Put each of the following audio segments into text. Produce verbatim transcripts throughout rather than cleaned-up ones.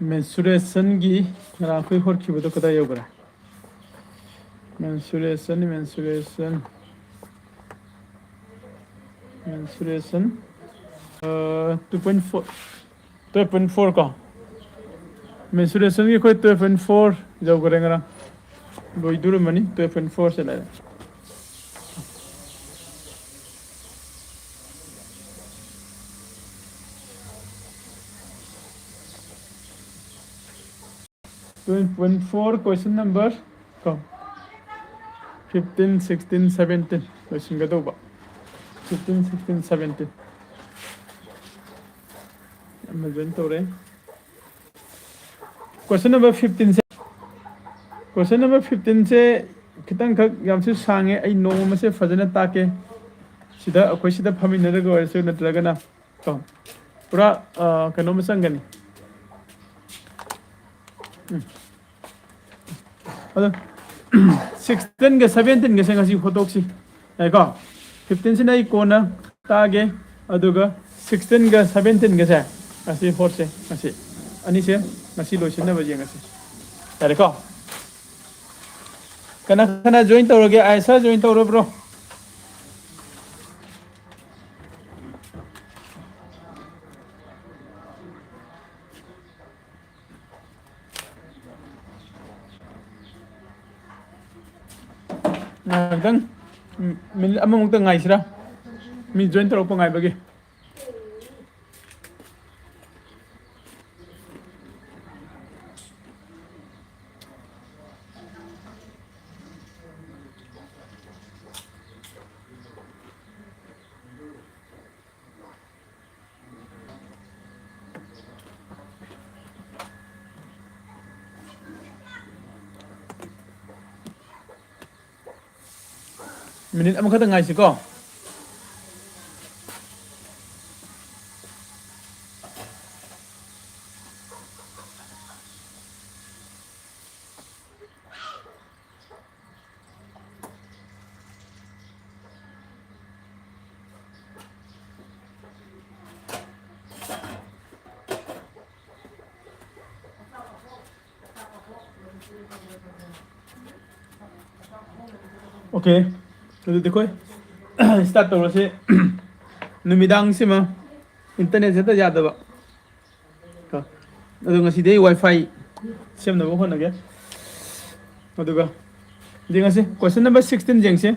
Mensuration ꯒꯤ ꯉꯔꯥꯡ ꯑꯩꯈꯣꯏ ꯍꯣꯠꯈꯤꯕꯗꯣ ꯀꯗꯥꯏ ꯌꯧꯈ꯭ꯔꯦ? Mensuration, mensuration, mensuration, two point four, twelve point four ꯀꯣ, mensuration ꯒꯤ ꯑꯩꯈꯣꯏ twelve point four ꯌꯧꯈ꯭ꯔꯦ ꯉꯔꯥꯡ꯫ ꯂꯣꯏꯗꯣꯔꯝꯃꯅꯤ, twelve point four ꯁꯦ ꯂꯩꯔꯦ꯫ Twelve point four, question number ꯀꯣ, fifteen, sixteen, seventeen ꯂꯣꯏꯁꯤꯟꯒꯗꯧꯕ꯫ Fifteen, sixteen, seventeen ꯑꯃ join ꯇꯧꯔꯦ꯫ Question number fifteen ꯁꯦ, question number fifteen ꯁꯦ ꯈꯤꯇꯪꯈꯛ ꯌꯥꯝꯁꯨ ꯁꯥꯡꯉꯦ꯫ ꯑꯩ ꯅꯣꯡꯃꯁꯦ ꯐꯖꯅ ꯇꯥꯛꯀꯦ꯫ ꯁꯤꯗ ꯑꯩꯈꯣꯏ ꯁꯤꯗ ꯐꯝꯃꯤꯟꯅꯔꯒ ꯑꯣꯏꯔꯁꯨ ꯅꯠꯇ꯭ꯔꯒꯅ ꯀꯣ, ꯄꯨꯔꯥ, ꯑ, ꯀꯩꯅꯣꯝꯃ ꯆꯪꯒꯅꯤ꯫ ꯎꯝ꯫ ꯑꯗꯣ sixteen ꯒ seventeen ꯒꯁꯦ ꯉꯁꯤ ꯍꯣꯠꯇꯣꯛꯁꯤ꯫ ꯌꯥꯏꯀꯣ? Fifteen ꯁꯤꯅ ꯑꯩ ꯀꯣꯟꯅ ꯇꯥꯛꯑꯒꯦ꯫ ꯑꯗꯨꯒ sixteen ꯒ seventeen ꯒꯁꯦ ꯉꯁꯤ ꯍꯣꯠꯁꯦ꯫ ꯉꯁꯤ ꯑꯅꯤꯁꯦ ꯉꯁꯤ ꯂꯣꯏꯁꯤꯟꯅꯕ ꯌꯦꯡꯉꯁꯤ꯫ ꯌꯥꯔꯦꯀꯣ? ꯀꯅꯥ ꯀꯅꯥ join ꯇꯧꯔꯒꯦ? ꯑꯥꯏꯁꯥ join ꯇꯧꯔꯕ꯭ꯔꯣ? ꯉꯥꯏꯍꯥꯛꯇꯪ, ꯎꯝ, minute ꯑꯃꯃꯨꯛꯇ ꯉꯥꯏꯁꯤꯔꯥ? ꯃꯤ join ꯇꯧꯔꯛꯄ ꯉꯥꯏꯕꯒꯤ꯫ Minute ꯑꯃꯈꯛꯇ ꯉꯥꯏꯁꯤꯀꯣ꯫ Okay, ꯑꯗꯨꯗꯤ ꯑꯩꯈꯣꯏ start ꯇꯧꯔꯁꯤ. ꯅꯨꯃꯤꯗꯥꯡꯁꯤꯃ internet ꯍꯦꯛꯇ ꯌꯥꯗꯕ ꯀꯣ. ꯑꯗꯨ ꯉꯁꯤꯗꯤ ꯑꯩ Wi-Fi ꯁꯦꯝꯅꯕ ꯍꯣꯠꯅꯒꯦ. ꯑꯗꯨꯒ ꯌꯦꯡꯉꯁꯤ, question number sixteen ꯌꯦꯡꯁꯤ.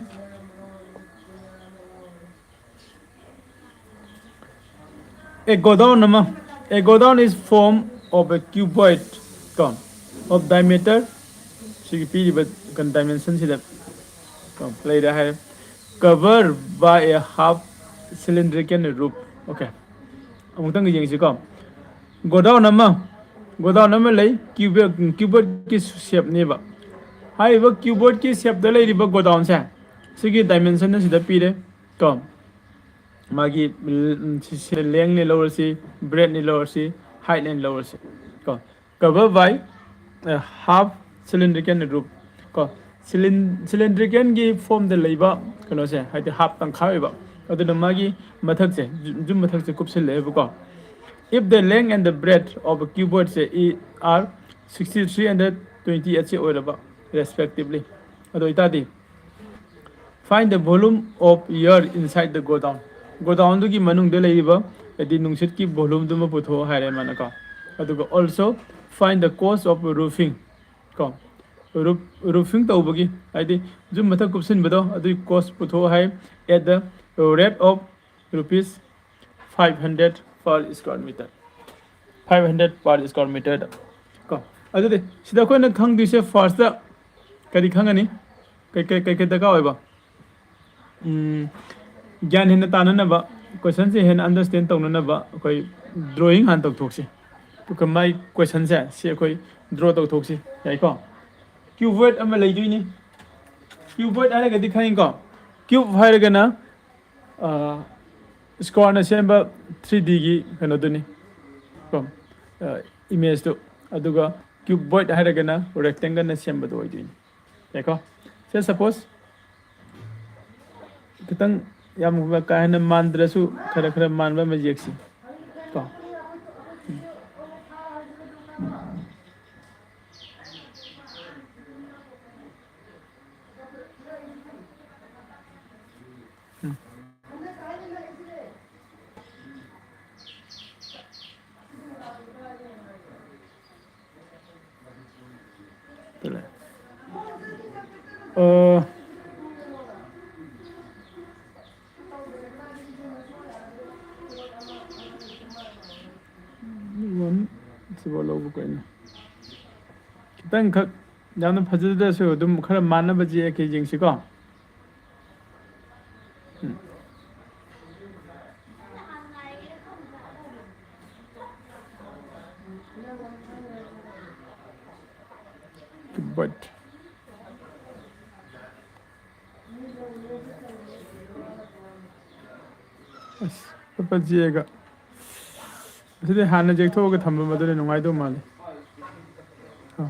A godown ꯑꯃ, a godown is form of a cuboid ꯀꯣ, of diameter, ꯁꯤꯒꯤ ꯄꯤꯔꯤꯕ ꯀꯩꯅꯣ dimension ꯁꯤꯗ ꯀꯣ ꯂꯩꯔꯦ ꯍꯥꯏꯔꯦ, cover by a half cylindrical roof. Okay, ꯑꯃꯨꯛꯇꯪꯒ ꯌꯦꯡꯁꯤꯀꯣ. Godown ꯑꯃ, godown ꯑꯃ ꯂꯩ, cuboid, cuboid ꯀꯤ shape ꯅꯦꯕ. ꯍꯥꯏꯔꯤꯕ cuboid ꯀꯤ shape ꯇ ꯂꯩꯔꯤꯕ godown ꯁꯦ, ꯁꯤꯒꯤ dimension ꯑꯁꯤꯗ ꯄꯤꯔꯦ ꯀꯣ. ꯃꯥꯒꯤ, ꯎꯝ, ꯁꯤ, ꯁꯤ length ꯅꯤ ꯂꯧꯔꯁꯤ, breadth ꯅꯤ ꯂꯧꯔꯁꯤ, height ꯅꯤ ꯂꯧꯔꯁꯤ ꯀꯣ. Cover by, ꯑ, half cylindrical roof ꯀꯣ. Cylin-, cylindrical ꯒꯤ form ꯗ ꯂꯩꯕ ꯀꯩꯅꯣꯁꯦ, ꯍꯥꯏꯗꯤ half, ꯇꯪꯈꯥꯏ ꯑꯣꯏꯕ, ꯑꯗꯨꯅ ꯃꯥꯒꯤ ꯃꯊꯛꯁꯦ, ꯌꯨꯝ, ꯌꯨꯝ ꯃꯊꯛꯁꯦ ꯀꯨꯞꯁꯤꯜꯂꯛꯑꯦꯕꯀꯣ. If the length and the breadth of a cuboid say are sixty three and twenty eight ꯁꯦ ꯑꯣꯏꯔꯕ, respectively, ꯑꯗꯨ ꯑꯣꯏꯇꯥꯔꯗꯤ, find the volume of air inside the godown. Godown ꯗꯨꯒꯤ ꯃꯅꯨꯡꯗ ꯂꯩꯔꯤꯕ, ꯍꯥꯏꯗꯤ ꯅꯨꯡꯁꯤꯠꯀꯤ volume ꯗꯨꯃ ꯄꯨꯊꯣꯛꯑꯣ ꯍꯥꯏꯔꯦ ꯃꯥꯅꯀꯣ. ꯑꯗꯨꯒ also find the cost of roofing ꯀꯣ. Roof, roofing ꯇꯧꯕꯒꯤ, ꯍꯥꯏꯗꯤ ꯌꯨꯝ ꯃꯊꯛ ꯀꯨꯞꯁꯤꯟꯕꯗꯣ, ꯑꯗꯨꯒꯤ cost ꯄꯨꯊꯣꯛꯑꯣ high, at the rate of rupees five hundred per square meter. Five hundred per square meter ꯗ ꯀꯣ. ꯑꯗꯨꯗꯤ ꯁꯤꯗ ꯑꯩꯈꯣꯏꯅ ꯈꯪꯗꯣꯏꯁꯦ, first ꯇ ꯀꯔꯤ ꯈꯪꯒꯅꯤ? ꯀꯩ, ꯀꯩ, ꯀꯩ, ꯀꯩ ꯗꯔꯀꯥꯔ ꯑꯣꯏꯕ? ꯎꯝ, ꯒ꯭ꯌꯥꯟ ꯍꯦꯟꯅ ꯇꯥꯅꯅꯕ, question ꯁꯦ ꯍꯦꯟꯅ understand ꯇꯧꯅꯅꯕ ꯑꯩꯈꯣꯏ drawing ꯍꯥꯟꯅ ꯇꯧꯊꯣꯛꯁꯤ꯫ ꯑꯗꯨꯒ ꯃꯥꯏ question ꯁꯦ ꯁꯤ ꯑꯩꯈꯣꯏ draw ꯇꯧꯊꯣꯛꯁꯤ, ꯌꯥꯏꯀꯣ? Cuboid ꯑꯃ ꯂꯩꯗꯣꯏꯅꯤ꯫ Cuboid ꯍꯥꯏꯔꯒꯗꯤ ꯈꯪꯉꯤꯀꯣ? Cube ꯍꯥꯏꯔꯒꯅ, ꯑ, square ꯅ ꯁꯦꯝꯕ three D ꯒꯤ ꯀꯩꯅꯣꯗꯨꯅꯤ ꯀꯣ, ꯑ, image ꯇꯨ꯫ ꯑꯗꯨꯒ cuboid ꯍꯥꯏꯔꯒꯅ rectangle ꯅ ꯁꯦꯝꯕꯗꯣ ꯑꯣꯏꯗꯣꯏꯅꯤ꯫ ꯌꯥꯏꯀꯣ? Say suppose, ꯈꯤꯇꯪ ꯌꯥꯝ ꯀꯥ ꯍꯦꯟꯅ ꯃꯥꯟꯗ꯭ꯔꯁꯨ, ꯈꯔ ꯈꯔ ꯃꯥꯟꯕ ꯑꯃ ꯌꯦꯛꯁꯤ ꯀꯣ꯫ ꯎꯝ꯫ ꯑ, ꯁꯤꯐꯥꯎ ꯂꯧꯕ ꯀꯩꯅꯣ? ꯈꯤꯇꯪꯈꯛ, ꯌꯥꯝꯅ ꯐꯖꯗ꯭ꯔꯁꯨ ꯑꯗꯨꯝ ꯈꯔ ꯃꯥꯟꯅꯕ ꯌꯦꯛꯀꯦ ꯌꯦꯡꯁꯤꯀꯣ꯫ ꯎꯝ꯫ But ꯑꯁ, ꯄꯠ ꯄꯠ ꯌꯦꯛꯑꯒ꯫ ꯑꯁꯤꯗꯤ ꯍꯥꯟꯅ ꯌꯦꯛꯊꯣꯛꯑꯒ ꯊꯝꯕ ꯃꯗꯨꯅ ꯅꯨꯡꯉꯥꯏꯗꯧ ꯃꯥꯜꯂꯤ꯫ ꯑꯥ꯫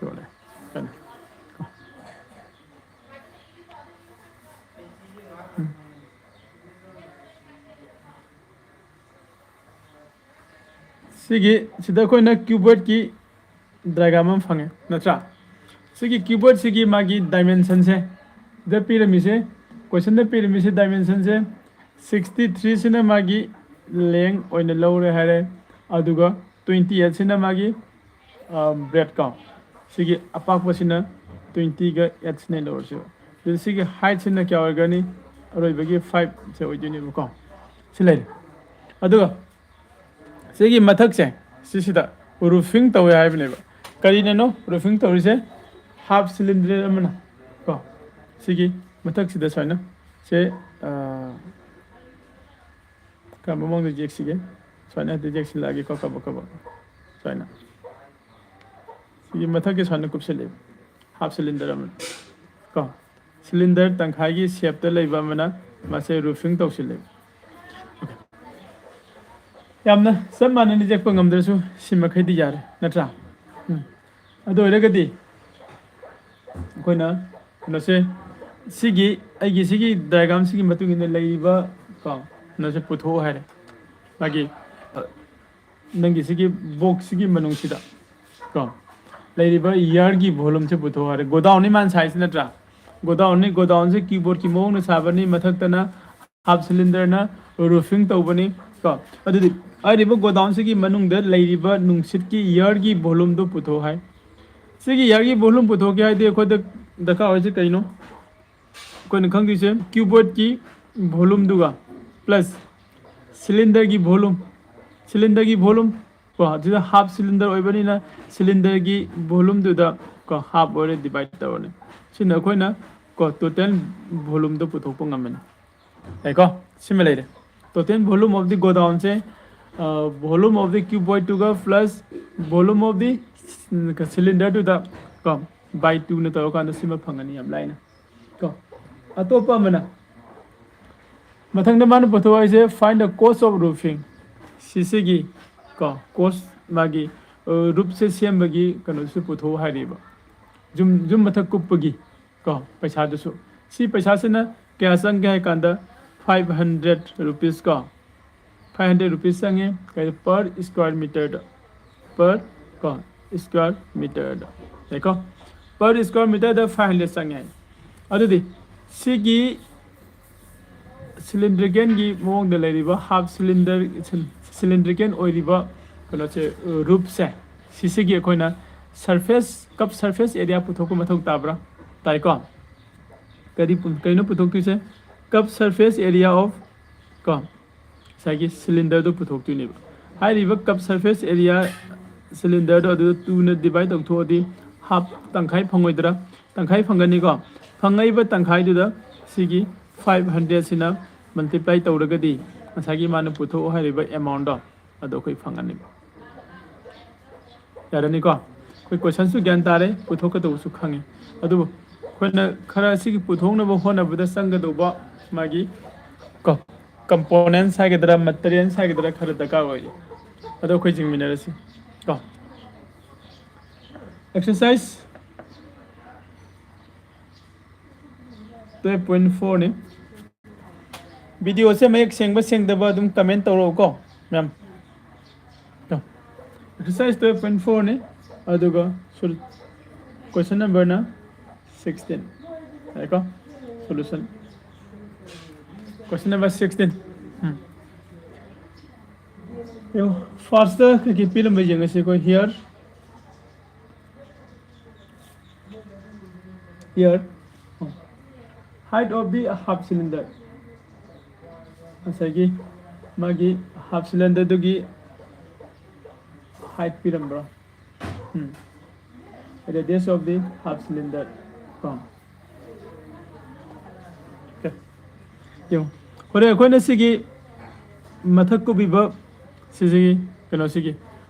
ꯊꯣꯛꯂꯦ꯫ ꯀꯟꯅ꯫ ꯎꯝ꯫ ꯁꯤꯒꯤ, ꯁꯤꯗ ꯑꯩꯈꯣꯏꯅ cuboidꯀꯤ diagram ꯑꯃ ꯐꯪꯉꯦ, ꯅꯠꯇ꯭ꯔꯥ? ꯁꯤꯒꯤ cuboidꯁꯤꯒꯤ ꯃꯥꯒꯤ dimensionꯁꯦ, ꯁꯤꯗ ꯄꯤꯔꯝꯃꯤꯁꯦ, questionꯗ ꯄꯤꯔꯝꯃꯤꯁꯦ dimensionꯁꯦ sixty threeꯁꯤꯅ ꯃꯥꯒꯤ length ꯑꯣꯏꯅ ꯂꯧꯔꯦ ꯍꯥꯏꯔꯦ, ꯑꯗꯨꯒ twenty eightꯁꯤꯅ ꯃꯥꯒꯤ, ꯑ, breadth ꯀꯣ, ꯁꯤꯒꯤ ꯑꯄꯥꯛꯄꯁꯤꯅ twentyꯒ eightꯁꯤꯅ ꯂꯧꯔꯁꯦꯕ꯫ ꯑꯗꯨ ꯁꯤꯒꯤ heightꯁꯤꯅ ꯀꯌꯥ ꯑꯣꯏꯒꯅꯤ? ꯑꯔꯣꯏꯕꯒꯤ fiveꯁꯦ ꯑꯣꯏꯗꯣꯏꯅꯦꯕꯀꯣ꯫ ꯁꯤ ꯂꯩꯔꯦ꯫ ꯑꯗꯨꯒ ꯁꯤꯒꯤ ꯃꯊꯛꯁꯦ, ꯁꯤꯁꯤꯗ roofing ꯇꯧꯋꯦ ꯍꯥꯏꯕꯅꯦꯕ꯫ ꯀꯔꯤꯅꯅꯣ roofing ꯇꯧꯔꯤꯁꯦ? Half cylinder ꯑꯃꯅ ꯀꯣ, ꯁꯤꯒꯤ ꯃꯊꯛꯁꯤꯗ ꯁꯨꯃꯥꯏꯅ ꯁꯦ, ꯑ, ꯀꯔꯝꯕ ꯃꯑꯣꯡꯗ ꯌꯦꯛꯁꯤꯒꯦ? ꯁꯨꯃꯥꯏꯅ ꯍꯦꯛꯇ ꯌꯦꯛꯁꯤꯜꯂꯛꯑꯒꯦꯀꯣ, ꯀꯕꯛ ꯀꯕꯛ꯫ ꯁꯨꯃꯥꯏꯅ꯫ ꯁꯤꯒꯤ ꯃꯊꯛꯀꯤ ꯁꯨꯃꯥꯏꯅ ꯀꯨꯞꯁꯤꯜꯂꯦ꯫ Half cylinder ꯑꯃꯅ꯫ ꯀꯣ? Cylinder ꯇꯪꯈꯥꯏꯒꯤ shapeꯇ ꯂꯩꯕ ꯑꯃꯅ ꯃꯥꯁꯦ roofing ꯇꯧꯁꯤꯜꯂꯦ꯫ ꯌꯥꯝꯅ ꯆꯞ ꯃꯥꯟꯅꯅ ꯌꯦꯛꯄ ꯉꯝꯗ꯭ꯔꯁꯨ ꯁꯤ ꯃꯈꯩꯗꯤ ꯌꯥꯔꯦ, ꯅꯠꯇ꯭ꯔꯥ? ꯎꯝ꯫ ꯑꯗꯨ ꯑꯣꯏꯔꯒꯗꯤ ꯑꯩꯈꯣꯏꯅ ꯀꯩꯅꯣꯁꯦ, ꯁꯤꯒꯤ, ꯑꯩꯒꯤ ꯁꯤꯒꯤ diagramꯁꯤꯒꯤ ꯃꯇꯨꯡ ꯏꯟꯅ ꯂꯩꯔꯤꯕ ꯀꯣ, ꯀꯩꯅꯣꯁꯦ ꯄꯨꯊꯣꯛꯑꯣ ꯍꯥꯏꯔꯦ꯫ ꯃꯥꯒꯤ, ꯑ, ꯅꯪꯒꯤ ꯁꯤꯒꯤ boxꯁꯤꯒꯤ ꯃꯅꯨꯡꯁꯤꯗ ꯀꯣ, ꯂꯩꯔꯤꯕ airꯒꯤ volumeꯁꯦ ꯄꯨꯊꯣꯛꯑꯣ ꯍꯥꯏꯔꯦ꯫ Godownꯅꯤ ꯃꯥꯅ ꯁꯥꯏꯁꯤ, ꯅꯠꯇ꯭ꯔꯥ? Godownꯅꯤ, godownꯁꯦ cuboidꯀꯤ ꯃꯑꯣꯡꯗ ꯁꯥꯕꯅꯤ, ꯃꯊꯛꯇꯅ half cylinderꯅ roofing ꯇꯧꯕꯅꯤ꯫ ꯀꯣ꯫ ꯑꯗꯨꯗꯤ ꯍꯥꯏꯔꯤꯕ ꯒꯣꯗꯥꯎꯟꯁꯤꯒꯤ ꯃꯅꯨꯡꯗ ꯂꯩꯔꯤꯕ ꯅꯨꯡꯁꯤꯠꯀꯤ ꯏꯌꯔꯒꯤ ꯚꯣꯂꯨꯝꯗꯣ ꯄꯨꯊꯣꯛꯑꯣ ꯍꯥꯏ꯫ ꯁꯤꯒꯤ ꯏꯌꯔꯒꯤ ꯚꯣꯂꯨꯝ ꯄꯨꯊꯣꯛꯀꯦ ꯍꯥꯏꯗꯤ ꯑꯩꯈꯣꯏꯗ ꯗꯔꯀꯥꯔ ꯑꯣꯏꯔꯤꯁꯦ ꯀꯩꯅꯣ? ꯑꯩꯈꯣꯏꯅ ꯈꯪꯗꯣꯏꯁꯦ ꯀ꯭ꯌꯨꯕꯣꯏꯗꯀꯤ ꯚꯣꯂꯨꯝꯗꯨꯒ ꯄ꯭ꯂꯁ ꯁꯤꯂꯤꯟꯗꯔꯒꯤ ꯚꯣꯂꯨꯝ, ꯁꯤꯂꯤꯟꯗꯔꯒꯤ ꯚꯣꯂꯨꯝ ꯀꯣ, ꯑꯗꯨꯗ ꯍꯥꯐ ꯁꯤꯂꯤꯟꯗꯔ ꯑꯣꯏꯕꯅꯤꯅ ꯁꯤꯂꯤꯟꯗꯔꯒꯤ ꯚꯣꯂꯨꯝꯗꯨꯗ ꯀꯣ ꯍꯥꯐ ꯑꯣꯏꯔꯦ ꯗꯤꯚꯥꯏꯠ ꯇꯧꯔꯅꯤ꯫ ꯁꯤꯅ ꯑꯩꯈꯣꯏꯅ ꯀꯣ ꯇꯣꯇꯦꯜ ꯚꯣꯂꯨꯝꯗꯣ ꯄꯨꯊꯣꯛꯄ ꯉꯝꯃꯅꯤ꯫ ꯌꯥꯏꯀꯣ? ꯁꯤꯃ ꯂꯩꯔꯦ꯫ Total volume of the godownꯁꯦ volume of the cuboidꯇꯨꯒ plus volume of the cylinderꯗꯨꯗ ꯀꯣ ꯕꯥꯏ ꯇꯨꯅ ꯇꯧꯔꯀꯥꯟꯗ ꯁꯤꯃ ꯐꯪꯒꯅꯤ ꯌꯥꯝ ꯂꯥꯏꯅ ꯀꯣ꯫ ꯑꯇꯣꯞꯄ ꯑꯃꯅ ꯃꯊꯪꯗ ꯃꯥꯅ ꯄꯨꯊꯣꯛ ꯍꯥꯏꯁꯦ find the cost of roofing꯫ ꯁꯤꯁꯤꯒꯤ ꯀꯣ ꯀꯣꯁ ꯃꯥꯒꯤ ꯔꯨꯞꯁꯦ ꯁꯦꯝꯕꯒꯤ ꯀꯩꯅꯣꯁꯨ ꯄꯨꯊꯣꯛ ꯍꯥꯏꯔꯤꯕ ꯌꯨꯝ ꯌꯨꯝ ꯃꯊꯛ ꯀꯨꯞꯄꯒꯤ ꯀꯣ ꯄꯩꯁꯥꯗꯨꯁꯨ꯫ ꯁꯤ ꯄꯩꯁꯥꯁꯤꯅ ꯀꯌꯥ ꯆꯪꯒꯦ ꯍꯥꯏ ꯀꯥꯟꯗ five hundred rupees ꯀꯣ, five hundred rupees ꯆꯪꯉꯦ ꯀꯩ per square meterꯗ, per ꯀꯣ square meterꯗ ꯌꯥꯏꯀꯣ꯫ Per square meterꯗ five hundred ꯆꯪꯉꯦ ꯍꯥꯏ꯫ ꯑꯗꯨꯗꯤ ꯁꯤꯒꯤ ꯁꯤꯂꯤꯟꯗ꯭ꯔꯤꯀꯦꯟꯒꯤ ꯃꯑꯣꯡꯗ ꯂꯩꯔꯤꯕ ꯍꯥꯐ ꯁꯤꯂꯤꯟꯗꯔ ꯁꯤꯂꯤꯟꯗ꯭ꯔꯤꯀꯦꯟ ꯑꯣꯏꯔꯤꯕ ꯀꯩꯅꯣꯁꯦ ꯔꯨꯞꯁꯦ ꯁꯤꯁꯤꯒꯤ ꯑꯩꯈꯣꯏꯅ ꯁꯔꯐꯦꯁ ꯀꯞ ꯁꯔꯐꯦꯁ ꯑꯦꯔꯤꯌꯥ ꯄꯨꯊꯣꯛꯄ ꯃꯊꯧ ꯇꯥꯕ꯭ꯔꯥ? ꯇꯥꯏꯀꯣ꯫ ꯀꯔꯤ ꯀꯩꯅꯣ ꯄꯨꯊꯣꯛꯇꯣꯏꯁꯦ? Cup surface area of ꯀꯣ ꯉꯁꯥꯏꯒꯤ ꯁꯤꯂꯤꯟꯗꯔꯗꯨ ꯄꯨꯊꯣꯛꯇꯣꯏꯅꯦꯕ꯫ ꯍꯥꯏꯔꯤꯕ ꯀꯞ ꯁꯔꯐꯦꯁ ꯑꯦꯔꯤꯌꯥ ꯁꯤꯂꯤꯟꯗꯔꯗꯣ ꯑꯗꯨꯗ ꯇꯨꯅ ꯗꯤꯚꯥꯏꯠ ꯇꯧꯊꯣꯛꯑꯗꯤ ꯍꯥꯞ ꯇꯪꯈꯥꯏ ꯐꯪꯉꯣꯏꯗ꯭ꯔꯥ? ꯇꯪꯈꯥꯏ ꯐꯪꯒꯅꯤꯀꯣ꯫ ꯐꯪꯉꯛꯏꯕ ꯇꯪꯈꯥꯏꯗꯨꯗ ꯁꯤꯒꯤ five hundredꯁꯤꯅ ꯃꯜꯇꯤꯄ꯭ꯂꯥꯏ ꯇꯧꯔꯒꯗꯤ ꯉꯁꯥꯏꯒꯤ ꯃꯥꯅ ꯄꯨꯊꯣꯛꯑꯣ ꯍꯥꯏꯔꯤꯕ ꯑꯦꯃꯥꯎꯟꯗꯣ ꯑꯗꯣ ꯑꯩꯈꯣꯏ ꯐꯪꯒꯅꯤ꯫ ꯌꯥꯔꯅꯤꯀꯣ? ꯑꯩꯈꯣꯏ ꯀꯣꯏꯁꯟꯁꯨ ꯒ꯭ꯌꯥꯟ ꯇꯥꯔꯦ, ꯄꯨꯊꯣꯛꯀꯗꯧꯕꯁꯨ ꯈꯪꯉꯦ꯫ ꯑꯗꯨꯕꯨ ꯑꯩꯈꯣꯏꯅ ꯈꯔ ꯁꯤꯒꯤ ꯄꯨꯊꯣꯛꯅꯕ ꯍꯣꯠꯅꯕꯗ ꯆꯪꯒꯗꯧꯕ ꯃꯥꯒꯤ ꯀꯣ ꯀꯝꯄꯣꯅꯦꯟꯁ ꯍꯥꯏꯒꯗ꯭ꯔꯥ, ꯃꯦꯇꯔꯤꯌꯦꯜꯁ ꯍꯥꯏꯒꯗ꯭ꯔꯥ, ꯈꯔ ꯗꯔꯀꯥꯔ ꯑꯣꯏꯔꯤ꯫ ꯑꯗꯣ ꯑꯩꯈꯣꯏ ꯌꯦꯡꯃꯤꯟꯅꯔꯁꯤ ꯀꯣ꯫ Exercise twelve point fourꯅꯤ꯫ ꯚꯤꯗꯤꯑꯣꯁꯦ ꯃꯌꯦꯛ ꯁꯦꯡꯕ ꯁꯦꯡꯗꯕ ꯑꯗꯨꯝ ꯀꯃꯦꯟ ꯇꯧꯔꯛꯎꯀꯣ ꯃꯌꯥꯝ꯫ Exercise twelve point fourꯅꯤ꯫ ꯑꯗꯨꯒ ꯀꯣꯏꯁꯟ ꯅꯝꯕꯔꯅ sixteen ꯍꯥꯏꯀꯣ꯫ Solution, question number sixteen꯫ ꯎꯝ꯫ First ꯀꯩꯀꯩ ꯄꯤꯔꯝꯕ ꯌꯦꯡꯉꯁꯤ ꯑꯩꯈꯣꯏ꯫ Here, here, height of the half cylinder, ꯉꯁꯥꯏꯒꯤ ꯃꯥꯒꯤ half cylinderꯗꯨꯒꯤ height ꯄꯤꯔꯝꯕ꯭ꯔꯣ? Um, radius of the half cylinder ꯀꯣ꯫ Okay. ꯌꯦꯡꯉꯣ, ꯍꯣꯔꯦꯟ ꯑꯩꯈꯣꯏꯅ ꯁꯤꯒꯤ ꯃꯊꯛ ꯀꯨꯞꯄꯤꯕ ꯁꯤꯁꯤꯒꯤ ꯀꯩꯅꯣꯁꯤꯒꯤ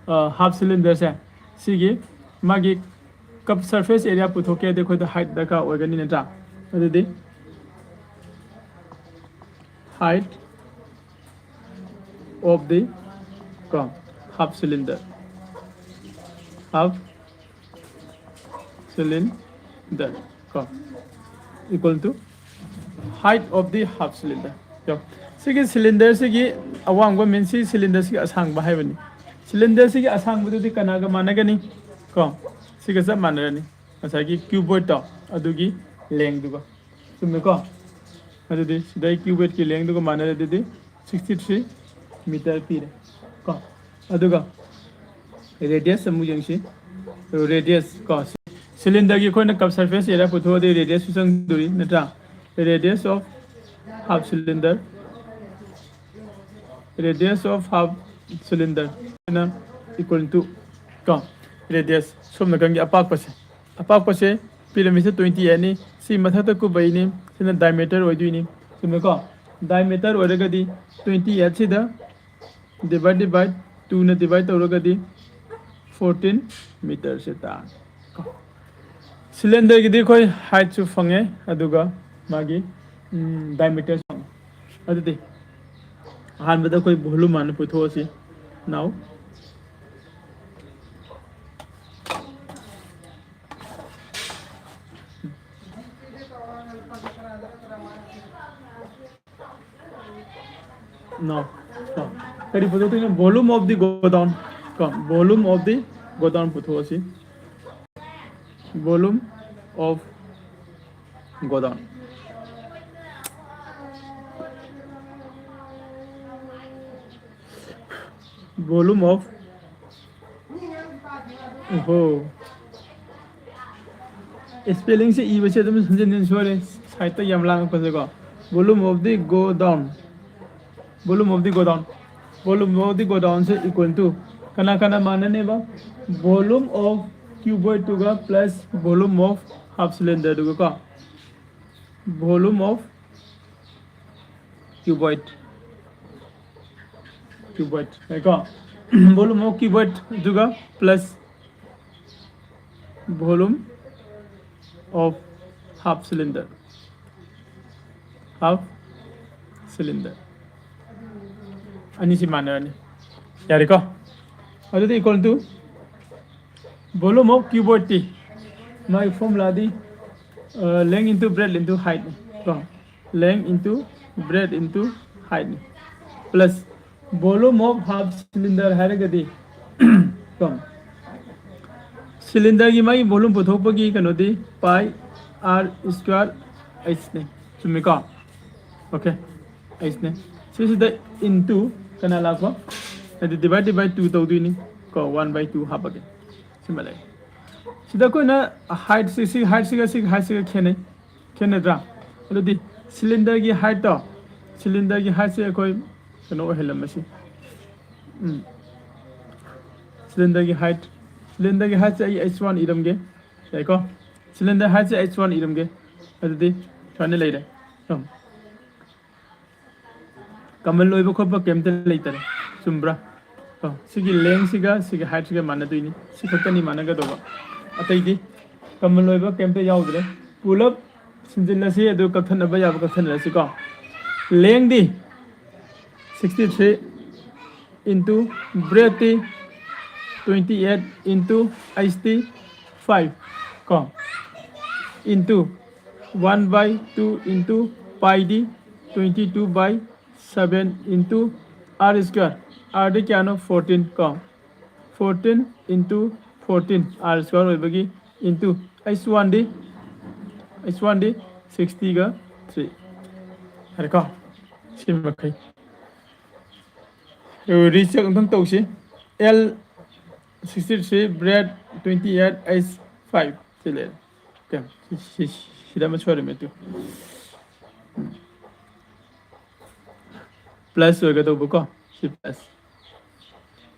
half cylinderꯁꯦ, ꯁꯤꯒꯤ ꯃꯥꯒꯤ cup surface area ꯄꯨꯊꯣꯛꯀꯦ ꯍꯥꯏꯗꯤ ꯑꯩꯈꯣꯏꯗ height ꯗꯔꯀꯥꯔ ꯑꯣꯏꯒꯅꯤ ꯅꯠꯇ꯭ꯔꯥ? ꯑꯗꯨꯗꯤ height of the ꯀꯣ half cylinder, half cylinder ꯀꯣ equal to height of the half cylinder꯫ ꯌꯦꯡꯉꯣ, ꯁꯤꯒꯤ cylinderꯁꯤꯒꯤ ꯑꯋꯥꯡꯕ means ꯁꯤ cylinderꯁꯤꯒꯤ ꯑꯁꯥꯡꯕ ꯍꯥꯏꯕꯅꯤ꯫ Cylinderꯁꯤꯒꯤ ꯑꯁꯥꯡꯕꯗꯨꯗꯤ ꯀꯅꯥꯒ ꯃꯥꯟꯅꯒꯅꯤ? ꯀꯣ ꯁꯤꯒ ꯆꯞ ꯃꯥꯟꯅꯔꯅꯤ, ꯉꯁꯥꯏꯒꯤ cuboidꯇꯣ ꯑꯗꯨꯒꯤ lengthꯗꯨꯒ꯫ ꯆꯨꯝꯃꯦꯀꯣ? ꯑꯗꯨꯗꯤ ꯁꯤꯗ ꯑꯩ cuboidꯀꯤ lengthꯗꯨꯒ ꯃꯥꯟꯅꯔꯦ, ꯑꯗꯨꯗꯤ sixty three meter ꯄꯤꯔꯦ ꯀꯣ꯫ ꯑꯗꯨꯒ radius ꯑꯃꯨꯛ ꯌꯦꯡꯁꯤ꯫ Radius ꯀꯣ, cylinderꯒꯤ ꯑꯩꯈꯣꯏꯅ cup surface area ꯄꯨꯊꯣꯛꯑꯗꯤ radiusꯁꯨ ꯆꯪꯗꯣꯔꯤ ꯅꯠꯇ꯭ꯔꯥ? Radius of half cylinder, radius of half cylinder ꯅ equal to ꯀꯣ radius ꯁꯣꯝ ꯅꯥꯀꯟꯒꯤ ꯑꯄꯥꯛꯄꯁꯦ, ꯑꯄꯥꯛꯄꯁꯦ ꯄꯤꯔꯝꯃꯤꯁꯦ twenty eightꯅꯤ꯫ ꯁꯤ ꯃꯊꯛꯇ ꯀꯨꯞꯄꯩꯅꯤ, ꯁꯤꯅ diameter ꯑꯣꯏꯗꯣꯏꯅꯤ꯫ ꯆꯨꯝꯃꯦꯀꯣ? Diameter ꯑꯣꯏꯔꯒꯗꯤ twenty eightꯁꯤꯗ divide by twoꯅ divide ꯇꯧꯔꯒꯗꯤ fourteen meterꯁꯦ ꯇꯥꯔꯅꯤ꯫ Cylinderꯒꯤꯗꯤ ꯑꯩꯈꯣꯏ heightꯁꯨ ꯐꯪꯉꯦ, ꯑꯗꯨꯒ ꯃꯥꯒꯤ diameterꯁꯨ ꯐꯪꯉꯦ꯫ ꯑꯗꯨꯗꯤ ꯑꯍꯥꯟꯕꯗ ꯑꯩꯈꯣꯏ volume ꯍꯥꯟꯅ ꯄꯨꯊꯣꯛꯑꯁꯤ꯫ Now, no, no. ꯀꯔꯤ ꯄꯨꯊꯣꯛꯇꯣꯏꯅꯣ? Volume of the godown ꯀꯣ, volume of the godown ꯄꯨꯊꯣꯛꯑꯁꯤ꯫ Volume of godown꯫ Volume of, ꯑꯣꯍꯣ, ꯏꯁꯄꯦꯂꯤꯡꯁꯦ ꯏꯕꯁꯦ ꯑꯗꯨꯝ ꯍꯟꯖꯤꯟ ꯍꯟꯖꯤꯟ ꯁꯣꯏꯔꯦ, ꯁꯥꯏꯠꯇ ꯌꯥꯝ ꯂꯥꯡꯉꯛꯄꯁꯦꯀꯣ꯫ Volume of the go down, volume of the go down, volume of the go down say equal to ꯀꯅꯥ ꯀꯅꯥ ꯃꯥꯟꯅꯅꯦꯕ? Volume of cuboid ꯇꯨꯒ plus volume of half cylinder ꯗꯨꯒ ꯀꯣ, volume of cuboid, cuboid ꯀꯣ, volume of cuboid ꯑꯗꯨꯒ plus volume of half cylinder, half cylinder ꯑꯅꯤꯁꯤ ꯃꯥꯟꯅꯔꯅꯤ꯫ ꯌꯥꯔꯦꯀꯣ? ꯑꯗꯨꯗꯤ equal to volume of cuboid T ꯃꯥꯒꯤ formula ꯗꯤ length into breadth into height ꯅꯤ ꯀꯣ, length into breadth into height ꯅꯤ, plus volume of half cylinder ꯍꯥꯏꯔꯒꯗꯤ ꯀꯣ, cylinder ꯒꯤ ꯃꯥꯒꯤ volume ꯄꯨꯊꯣꯛꯄꯒꯤ ꯀꯩꯅꯣꯗꯤ pi r square h ꯅꯤ꯫ ꯆꯨꯝꯃꯤꯀꯣ? Okay, h ꯅꯤ꯫ ꯁꯤꯁꯤꯗ into ꯀꯅꯥ ꯂꯥꯛꯄ? ꯍꯥꯏꯗꯤ divide by two ꯇꯧꯗꯣꯏꯅꯤ ꯀꯣ, one by two ꯍꯥꯞꯄꯒꯦ꯫ ꯁꯤꯃ ꯂꯩ꯫ ꯁꯤꯗ ꯑꯩꯈꯣꯏꯅ height ꯁꯤ, ꯁꯤ height ꯁꯤꯒ ꯁꯤꯒꯤ height ꯁꯤꯒ ꯈꯦꯠꯅꯩ, ꯈꯦꯠꯅꯗ꯭ꯔꯥ? ꯑꯗꯨꯗꯤ cylinder ꯒꯤ height ꯇꯣ, cylinder ꯒꯤ height ꯁꯦ ꯑꯩꯈꯣꯏ ꯀꯩꯅꯣ ꯑꯣꯏꯍꯜꯂꯝꯃꯁꯤ꯫ ꯎꯝ꯫ Cylinder ꯒꯤ height, cylinder ꯒꯤ height ꯁꯦ ꯑꯩ h one ꯏꯔꯝꯒꯦ꯫ ꯌꯥꯏꯀꯣ? Cylinder height ꯁꯦ h one ꯏꯔꯝꯒꯦ꯫ ꯑꯗꯨꯗꯤ ꯁꯨꯃꯥꯏꯅ ꯂꯩꯔꯦ꯫ ꯎꯝ꯫ Common ꯑꯣꯏꯕ ꯈꯣꯠꯄ ꯀꯩꯝꯇ ꯂꯩꯇꯔꯦ꯫ ꯆꯨꯝꯕ꯭ꯔꯥ? ꯀꯣ, ꯁꯤꯒꯤ length ꯁꯤꯒ ꯁꯤꯒꯤ height ꯁꯤꯒ ꯃꯥꯟꯅꯗꯣꯏꯅꯤ꯫ ꯁꯤ ꯈꯛꯇꯅꯤ ꯃꯥꯟꯅꯒꯗꯧꯕ꯫ ꯑꯇꯩꯗꯤ common ꯑꯣꯏꯕ ꯀꯩꯝꯇ ꯌꯥꯎꯗ꯭ꯔꯦ꯫ ꯄꯨꯂꯞ ꯁꯤꯟꯖꯤꯜꯂꯁꯤ, ꯑꯗꯨ ꯀꯛꯊꯠꯅꯕ ꯌꯥꯕ ꯀꯛꯊꯠꯅꯔꯁꯤꯀꯣ꯫ Length ꯗꯤ sixty three into breadth ꯗꯤ twenty eight into h ꯗꯤ five ꯀꯣ, into one by two into pi D twenty two by seven into r square, r ꯗꯤ ꯀꯌꯥꯅꯣ? Fourteen ꯀꯣ, fourteen into fourteen, r square ꯑꯣꯏꯕꯒꯤ into h one ꯗꯤ, h one ꯗꯤ sixty ꯒ three꯫ ꯌꯥꯔꯦꯀꯣ? ꯁꯤ ꯃꯈꯩ꯫ Recheck ꯑꯝꯇꯪ ꯇꯧꯁꯤ꯫ L sixty three, bread twenty eight, H five ꯁꯤ ꯂꯩꯔꯦ꯫ Okay, ꯁꯤ- ꯁꯤ- ꯁꯤꯗ ꯑꯃ ꯁꯣꯏꯔꯝꯃꯦ ꯇꯨ꯫ Plus ꯑꯣꯏꯒꯗꯧꯕꯀꯣ, ꯁꯤ plus꯫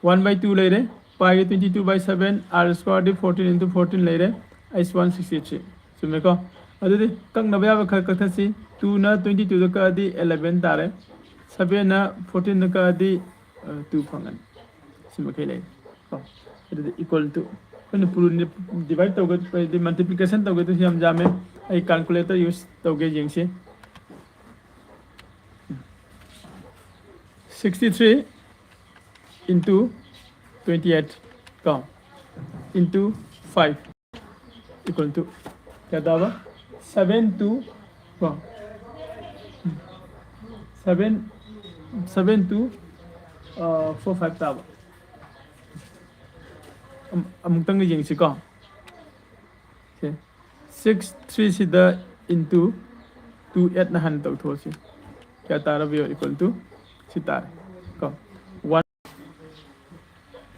One by two ꯂꯩꯔꯦ, piꯒꯤ twenty two by seven, R square D fourteen into fourteen ꯂꯩꯔꯦ, H one sixty three꯫ ꯆꯨꯝꯃꯦꯀꯣ? ꯑꯗꯨꯗꯤ ꯀꯛꯅꯕ ꯌꯥꯕ ꯈꯔ ꯀꯛꯊꯠꯁꯤ꯫ Twoꯅ twenty twoꯗ ꯀꯛꯑꯗꯤ eleven ꯇꯥꯔꯦ, sevenꯅ fourteenꯗ ꯀꯛꯑꯗꯤ two ꯐꯪꯒꯅꯤ꯫ ꯁꯤ ꯃꯈꯩ ꯂꯩꯔꯦ ꯀꯣ꯫ ꯑꯗꯨꯗꯤ equal to ꯑꯩꯈꯣꯏꯅ divide ꯇꯧꯒꯗ multiplication ꯇꯧꯒꯗꯣꯏꯁꯤ ꯌꯥꯝ ꯌꯥꯝꯃꯦ꯫ ꯑꯩ calculator use ꯇꯧꯒꯦ, ꯌꯦꯡꯁꯤ꯫ Sixty three into twenty eight ꯀꯣ, into five equal to ꯀꯌꯥ ꯇꯥꯕ? Seven two ꯀꯣ, seven seven two four five ꯇꯥꯕ꯫ ꯑꯃꯨꯛꯇꯪꯒ ꯌꯦꯡꯁꯤꯀꯣ꯫ ꯁꯦ, six three ꯁꯤꯗ into two eight ꯅ ꯍꯥꯟꯅ ꯇꯧꯊꯣꯛꯑꯁꯤ꯫ ꯀꯌꯥ ꯇꯥꯔꯕ? Equal to ꯁꯤ ꯇꯥꯔꯦ ꯀꯣ, one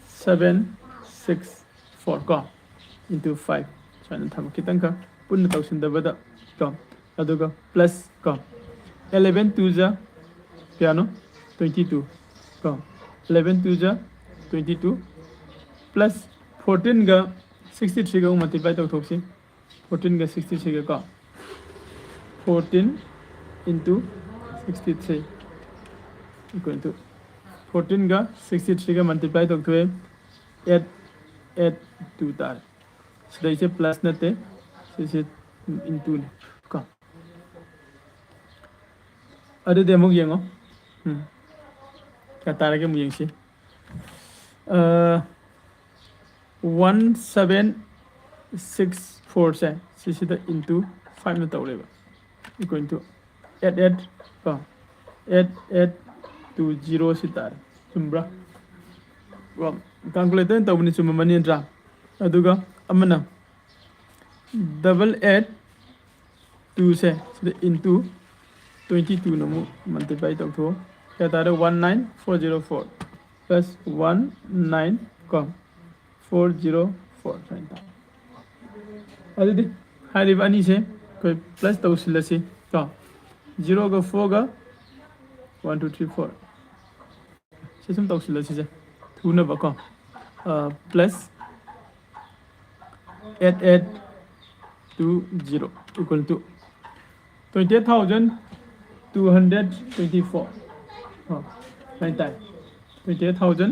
seven six four ꯀꯣ, into five ꯁꯨꯃꯥꯏꯅ ꯊꯝꯃ ꯈꯤꯇꯪꯈꯛ ꯄꯨꯟꯅ ꯇꯧꯁꯤꯟꯗꯕꯗ ꯀꯣ꯫ ꯑꯗꯨꯒ plus ꯀꯣ, eleven two ꯖ ꯀꯌꯥꯅꯣ? Twenty two ꯀꯣ, eleven two ꯖ twenty two plus fourteenꯒ sixty threeꯒ ꯑꯃꯨꯛ multiply ꯇꯧꯊꯣꯛꯁꯤ꯫ Fourteenꯒ sixty threeꯒ ꯀꯣ, fourteen into sixty three equal to fourteenꯒ sixty threeꯒ multiply ꯇꯧꯊꯣꯛꯑꯦ, eight eight two ꯇꯥꯔꯦ꯫ ꯁꯤꯗꯩꯁꯦ plus ꯅꯠꯇꯦ, ꯁꯤꯁꯦ intoꯅꯦ ꯀꯣ꯫ ꯑꯗꯨꯗꯤ ꯑꯃꯨꯛ ꯌꯦꯡꯉꯣ꯫ ꯎꯝ꯫ ꯀꯌꯥ ꯇꯥꯔꯒꯦ ꯑꯃꯨꯛ ꯌꯦꯡꯁꯤ꯫ One seven six four ꯁꯦ ꯁꯤꯁꯤꯗ into fiveꯅ ꯇꯧꯔꯦꯕ, equal to eight eight ꯀꯣ, eight eight two zero ꯁꯤ ꯇꯥꯔꯦ꯫ ꯆꯨꯝꯕ꯭ꯔꯥ? ꯀꯣ, calculator ꯇꯧꯕꯅꯤ, ꯆꯨꯝꯃꯝꯃꯅꯤ ꯅꯠꯇ꯭ꯔꯥ? ꯑꯗꯨꯒ ꯑꯃꯅ double eight two ꯁꯦ ꯁꯤꯗ into twenty twoꯅ ꯑꯃꯨꯛ multiply ꯇꯧꯊꯣꯛꯑꯣ꯫ ꯀꯌꯥ ꯇꯥꯔꯦ? One nine four zero four plus one nine ꯀꯣ four zero four ꯁꯨꯃꯥꯏꯅ ꯇꯥꯔꯦ꯫ ꯑꯗꯨꯗꯤ ꯍꯥꯏꯔꯤꯕ ꯑꯅꯤꯁꯦ ꯑꯩꯈꯣꯏ ꯄ꯭ꯂꯁ ꯇꯧꯁꯤꯜꯂꯁꯤ ꯀꯣ, ꯖꯤꯔꯣꯒ ꯐꯣꯔꯒ one two three for C ꯁꯨꯝ ꯇꯧꯁꯤꯜꯂꯁꯤꯁꯦ ꯊꯨꯅꯕꯀꯣ꯫ Plus eight eight two zero equal to twenty eight thousand two hundred twenty four ꯍꯥꯏ ꯇꯥꯏ꯫ Twenty eight thousand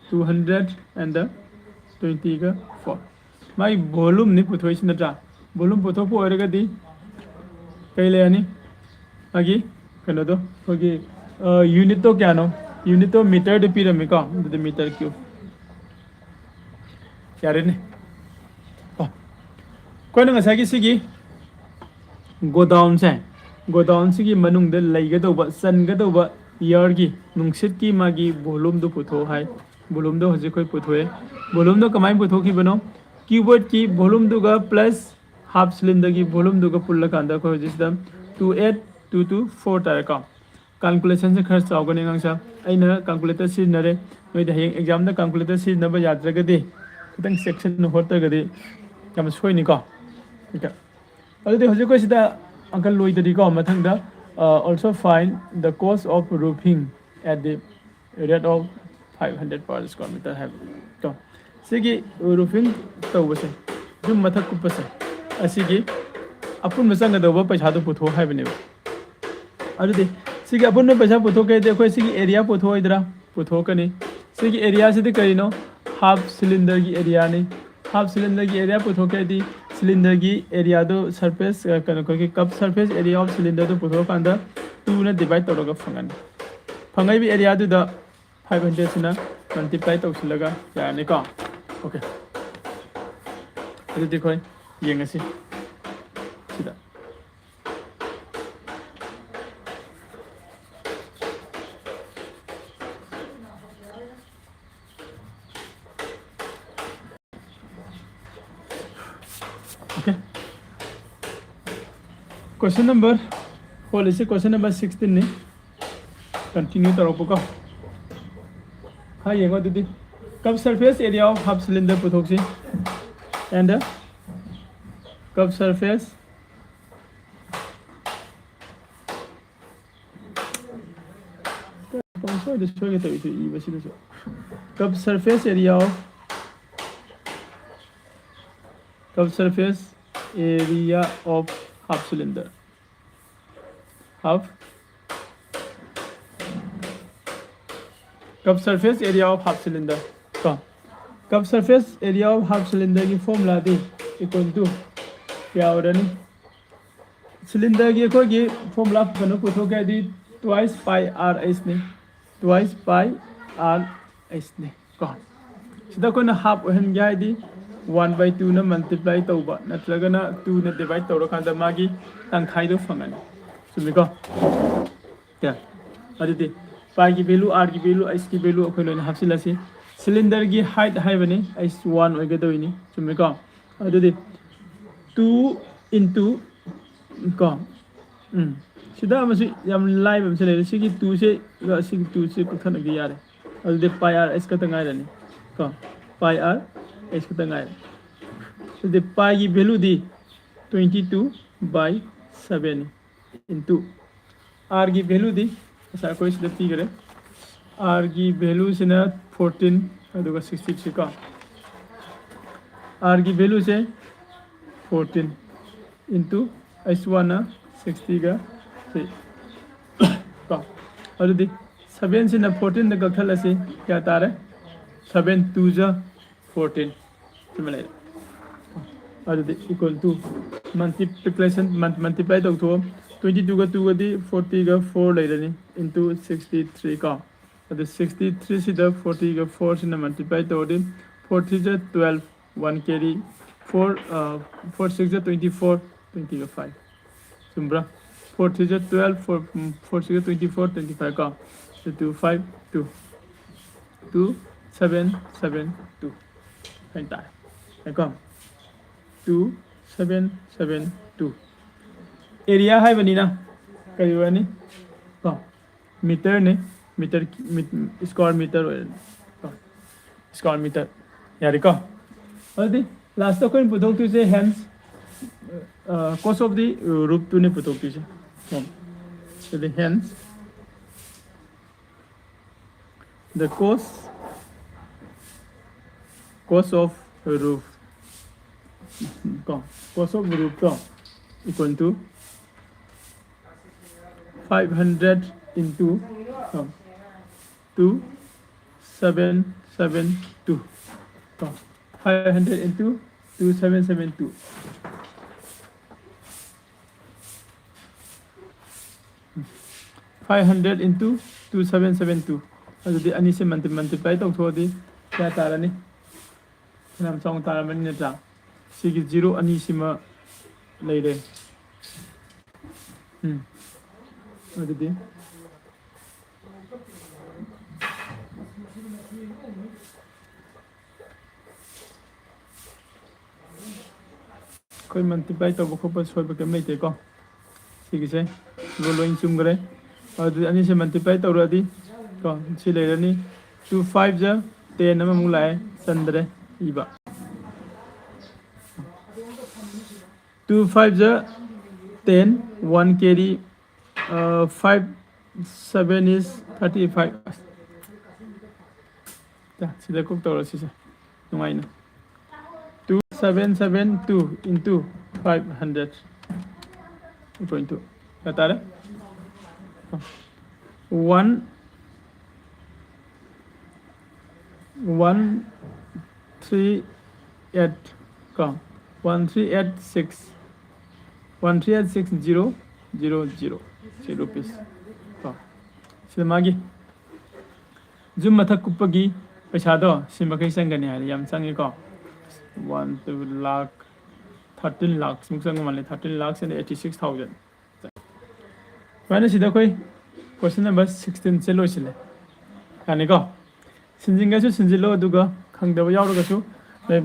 two hundred and twenty four ꯃꯥꯒꯤ volume ꯅꯤ ꯄꯨꯊꯣꯛꯏꯁꯤ ꯅꯠꯇ꯭ꯔꯥ? Volume ꯄꯨꯊꯣꯛꯄ ꯑꯣꯏꯔꯒꯗꯤ ꯀꯩ ꯂꯩꯔꯅꯤ? ꯃꯥꯒꯤ ꯀꯩꯅꯣꯗꯣ ꯑꯩꯈꯣꯏꯒꯤ unit ꯇꯣ ꯀꯌꯥꯅꯣ? Unit ꯇꯣ meter ꯗ ꯄꯤꯔꯝꯃꯤꯀꯣ, ꯑꯗꯨꯗꯤ meter cube꯫ ꯌꯥꯔꯦꯅꯦ꯫ ꯑꯣ, ꯑꯩꯈꯣꯏꯅ ꯉꯁꯥꯏꯒꯤ ꯁꯤꯒꯤ godown ꯁꯦ, godown ꯁꯤꯒꯤ ꯃꯅꯨꯡꯗ ꯂꯩꯒꯗꯧꯕ, ꯆꯟꯒꯗꯧꯕ air ꯒꯤ, ꯅꯨꯡꯁꯤꯠꯀꯤ ꯃꯥꯒꯤ volume ꯗꯨ ꯄꯨꯊꯣꯛꯑꯣ ꯍꯥꯏ꯫ Volume ꯗꯣ ꯍꯧꯖꯤꯛ ꯑꯩꯈꯣꯏ ꯄꯨꯊꯣꯛꯑꯦ꯫ Volume ꯗꯣ ꯀꯃꯥꯏꯅ ꯄꯨꯊꯣꯛꯈꯤꯕꯅꯣ? Cuboid ꯀꯤ volume ꯗꯨꯒ plus half cylinder ꯒꯤ volume ꯗꯨꯒ ꯄꯨꯜꯂꯀꯥꯟꯗ ꯑꯩꯈꯣꯏ ꯍꯧꯖꯤꯛ ꯁꯤꯗ two eight two two four ꯇꯥꯔꯦꯀꯣ꯫ Calculation ꯁꯦ ꯈꯔ ꯆꯥꯎꯒꯅꯤ ꯑꯉꯥꯡꯁꯥ꯫ ꯑꯩꯅ calculator ꯁꯤꯖꯤꯟꯅꯔꯦ꯫ ꯅꯣꯏꯗ ꯍꯌꯦꯡ exam ꯗ calculator ꯁꯤꯖꯤꯟꯅꯕ ꯌꯥꯗ꯭ꯔꯒꯗꯤ, ꯈꯤꯇꯪ ꯆꯦꯛꯁꯤꯟꯅ ꯍꯣꯠꯇ꯭ꯔꯒꯗꯤ ꯌꯥꯝ ꯁꯣꯏꯅꯤꯀꯣ꯫ Okay꯫ ꯑꯗꯨꯗꯤ ꯍꯧꯖꯤꯛ ꯑꯩꯈꯣꯏ ꯁꯤꯗ ꯑꯪꯀ ꯂꯣꯏꯗꯔꯤꯀꯣ꯫ ꯃꯊꯪꯗ, uh, also find the cost of roofing at the rate of five hundred per square meter ꯍꯥꯏꯕ꯫ ꯀꯣ, ꯁꯤꯒꯤ roofing ꯇꯧꯕꯁꯦ, ꯌꯨꯝ ꯃꯊꯛ ꯀꯨꯞꯄꯁꯦ, ꯑꯁꯤꯒꯤ ꯑꯄꯨꯟꯕ ꯆꯪꯒꯗꯧꯕ ꯄꯩꯁꯥꯗꯣ ꯄꯨꯊꯣꯛ ꯍꯥꯏꯕꯅꯦꯕ꯫ ꯑꯗꯨꯗꯤ ꯁꯤꯒꯤ ꯑꯄꯨꯟꯕ ꯄꯩꯁꯥ ꯄꯨꯊꯣꯛꯀꯦ ꯍꯥꯏꯗꯤ ꯑꯩꯈꯣꯏ ꯁꯤꯒꯤ area ꯄꯨꯊꯣꯛꯑꯣꯏꯗ꯭ꯔꯥ? ꯄꯨꯊꯣꯛꯀꯅꯤ꯫ ꯁꯤꯒꯤ area ꯁꯤꯗꯤ ꯀꯔꯤꯅꯣ? Half cylinder ꯒꯤ area ꯅꯤ꯫ Half cylinder ꯒꯤ area ꯄꯨꯊꯣꯛꯀꯦ ꯍꯥꯏꯗꯤ cylinder ꯒꯤ area ꯗꯨ surface, ꯑ, ꯀꯩꯅꯣ, ꯑꯩꯈꯣꯏꯒꯤ cup surface area of cylinder do ꯄꯨꯊꯣꯛꯑꯀꯥꯟꯗ two ꯅ divide ꯇꯧꯔꯒ ꯐꯪꯒꯅꯤ꯫ ꯐꯪꯉꯛꯏꯕ area ꯗꯨꯗ five hundred ꯁꯤꯅ multiply ꯇꯧꯁꯤꯜꯂꯒ ꯌꯥꯔꯅꯤꯀꯣ꯫ Okay꯫ ꯑꯗꯨꯗꯤ ꯑꯩꯈꯣꯏ ꯌꯦꯡꯉꯁꯤ ꯁꯤꯗ꯫ Okay꯫ Question number ꯍꯧꯖꯤꯛꯁꯦ question number sixteen ꯅꯤ꯫ Continue ꯇꯧꯔꯛꯄꯀꯣ꯫ ꯍꯥꯏ ꯌꯦꯡꯉꯣ ꯑꯗꯨꯗꯤ꯫ Curve surface area of half cylinder ꯄꯨꯊꯣꯛꯁꯤ꯫ And the curve surface ꯄꯪꯁꯣꯏꯗ ꯁꯣꯏꯒꯦ ꯇꯧꯏꯁꯦ ꯏꯕꯁꯤꯗꯁꯨ꯫ Curve surface area of, curve surface area of half cylinder, half, curve surface area of half cylinder ꯀꯣ꯫ Curve surface area of half cylinder ꯒꯤ formula D equal to ꯀꯌꯥ ꯑꯣꯏꯔꯅꯤ? Cylinder ꯒꯤ ꯑꯩꯈꯣꯏꯒꯤ formula ꯀꯩꯅꯣ ꯄꯨꯊꯣꯛꯀꯦ ꯍꯥꯏꯗꯤ twice pi R H ꯅꯤ꯫ Twice pi R H ꯅꯤ ꯀꯣ꯫ ꯁꯤꯗ ꯑꯩꯈꯣꯏꯅ half ꯑꯣꯏꯍꯟꯒꯦ ꯍꯥꯏꯗꯤ one by two ꯅ multiply ꯇꯧꯕ ꯅꯠꯇ꯭ꯔꯒꯅ two ꯅ divide ꯇꯧꯔꯀꯥꯟꯗ ꯃꯥꯒꯤ ꯇꯪꯈꯥꯏꯗꯣ ꯐꯪꯉꯅꯤ꯫ ꯆꯨꯝꯃꯤꯀꯣ? ꯀꯌꯥ? ꯑꯗꯨꯗꯤ pi ꯒꯤ value, R ꯒꯤ value, H ꯀꯤ value ꯑꯩꯈꯣꯏ ꯂꯣꯏꯅ ꯍꯥꯞꯆꯤꯜꯂꯁꯤ꯫ Cylinder ꯒꯤ height ꯍꯥꯏꯕꯅꯤ, H one ꯑꯣꯏꯒꯗꯧꯔꯤꯅꯤ꯫ ꯆꯨꯝꯃꯤꯀꯣ? ꯑꯗꯨꯗꯤ two into ꯀꯣ, ꯎꯝ, ꯁꯤꯗ ꯑꯃꯁꯨ ꯌꯥꯝ ꯂꯥꯏꯕ ꯑꯃꯁꯨ ꯂꯩꯔꯦ꯫ ꯁꯤꯒꯤ two ꯁꯦ ꯑꯁꯤꯒꯤ two ꯁꯦ ꯀꯛꯊꯠꯅꯒꯦ ꯌꯥꯔꯦ꯫ ꯑꯗꯨꯗꯤ pi R H ꯈꯛꯇ ꯉꯥꯏꯔꯅꯤ ꯀꯣ, pi R H ꯈꯛꯇ ꯉꯥꯏꯔꯦ꯫ ꯑꯗꯨꯗꯤ pi ꯒꯤ value D twenty two by seven into R ꯒꯤ value ꯗꯤ ꯉꯁꯥꯏ ꯑꯩꯈꯣꯏ ꯁꯤꯗ ꯄꯤꯈꯔꯦ꯫ R ꯒꯤ value ꯁꯤꯅ fourteen ꯑꯗꯨꯒ sixty three ꯀꯣ꯫ R ꯒꯤ value ꯁꯦ fourteen into H one ꯅ sixty ꯒ three ꯀꯣ꯫ ꯑꯗꯨꯗꯤ seven ꯁꯤꯅ fourteen ꯗ ꯀꯛꯊꯠꯂꯁꯤ ꯀꯌꯥ ꯇꯥꯔꯦ? Seven two ꯖ fourteen꯫ ꯁꯤꯃ ꯂꯩꯔꯦ꯫ ꯑꯗꯨꯗꯤ equal to multiplication, multiply ꯇꯧꯊꯣꯛꯑꯣ꯫ Twenty two ꯒ two ꯒꯗꯤ forty ꯒ four ꯂꯩꯔꯅꯤ into sixty three ꯀꯣ꯫ ꯑꯗꯨ sixty three ꯁꯤꯗ forty ꯒ four ꯁꯤꯅ multiply ꯇꯧꯔꯗꯤ four three ꯖ twelve, one carry, four, four six ꯖ twenty four, twenty ꯒ five꯫ ꯆꯨꯝꯕ꯭ꯔꯥ? Four three ꯖ twelve, four, four six ꯖ twenty four, twenty five ꯀꯣ꯫ Two five two, two seven seven two ꯍꯥꯏ ꯇꯥꯔꯦ꯫ ꯀꯣ, two seven seven two꯫ Area ꯍꯥꯏꯕꯅꯤꯅ ꯀꯔꯤ ꯑꯣꯏꯔꯅꯤ? ꯀꯣ, ꯃꯤꯇꯔꯅꯤ꯫ ꯃꯤꯇꯔ, square meter ꯑꯣꯏꯔꯅꯤ꯫ ꯀꯣ, square meter꯫ ꯌꯥꯔꯦꯀꯣ? ꯑꯗꯨꯗꯤ ꯂꯥꯁꯇ ꯑꯩꯈꯣꯏꯅ ꯄꯨꯊꯣꯛꯇꯣꯏꯁꯦ, hence, cos of the roof ꯇꯨꯅꯦ ꯄꯨꯊꯣꯛꯇꯣꯏꯁꯦ꯫ ꯀꯣ, ꯑꯗꯨꯗꯤ hence the cos, cos of roof, ꯀꯣ, cos of roof to equal to five hundred into, ꯀꯣ, two seven seven two, ꯀꯣ, five hundred into two seven seven two꯫ Five hundred into two seven seven two꯫ ꯑꯗꯨꯗꯤ ꯑꯅꯤꯁꯦ multi-, multiply ꯇꯧꯊꯣꯛꯑꯗꯤ ꯀꯌꯥ ꯇꯥꯔꯅꯤ? ꯐꯅꯌꯥꯝ ꯆꯥꯎꯅ ꯇꯥꯔꯝꯃꯅꯤ, ꯅꯠꯇ꯭ꯔꯥ? ꯁꯤꯒꯤ zero ꯑꯅꯤꯁꯤꯃ ꯂꯩꯔꯦ꯫ ꯎꯝ꯫ ꯑꯗꯨꯗꯤ ꯑꯩꯈꯣꯏ multiply ꯇꯧꯕ ꯈꯣꯠꯄ ꯁꯣꯏꯕ ꯀꯩꯝ ꯂꯩꯇꯦꯀꯣ꯫ ꯁꯤꯒꯤꯁꯦ ꯂꯣ-, ꯂꯣꯏ ꯆꯨꯝꯈ꯭ꯔꯦ꯫ ꯑꯗꯨꯗꯤ ꯑꯅꯤꯁꯦ multiply ꯇꯧꯔꯛꯑꯗꯤ, ꯀꯣ, ꯁꯤ ꯂꯩꯔꯅꯤ꯫ Two five ꯖ ten ꯑꯃꯃꯨꯛ ꯂꯥꯛꯑꯦ, ꯆꯟꯗ꯭ꯔꯦ ꯏꯕ꯫ Two five ꯖ ten, one carry, five seven is thirty five꯫ ꯁꯤꯗ ꯀꯣꯛ ꯇꯧꯔꯁꯤꯁꯦ ꯅꯨꯡꯉꯥꯏꯅ꯫ Two seven seven two into five hundred point two꯫ ꯀꯌꯥ ꯇꯥꯔꯦ? One, one three eight, ꯀꯣ, one three eight six, one three eight six zero zero zero꯫ ꯁꯤ rupees꯫ ꯀꯣ, ꯁꯤꯗ ꯃꯥꯒꯤ ꯌꯨꯝ ꯃꯊꯛ ꯀꯨꯞꯄꯒꯤ ꯄꯩꯁꯥꯗꯣ ꯁꯤ ꯃꯈꯩ ꯆꯪꯒꯅꯤ ꯍꯥꯏꯔꯦ꯫ ꯌꯥꯝ ꯆꯪꯉꯤꯀꯣ꯫ One, two lakh, thirteen lakhs ꯃꯨꯛ ꯆꯪꯕ ꯃꯥꯜꯂꯦ꯫ Thirteen lakhs and eighty six thousand꯫ ꯁꯨꯃꯥꯏꯅ ꯁꯤꯗ ꯑꯩꯈꯣꯏ question number sixteen ꯁꯦ ꯂꯣꯏꯁꯤꯜꯂꯦ꯫ ꯌꯥꯅꯤꯀꯣ? ꯁꯤꯟꯖꯤꯟꯒꯦꯁꯨ ꯁꯤꯟꯖꯤꯜꯂꯣ, ꯑꯗꯨꯒ ꯈꯪꯗꯕ ꯌꯥꯎꯔꯒꯁꯨ ꯅꯣꯏ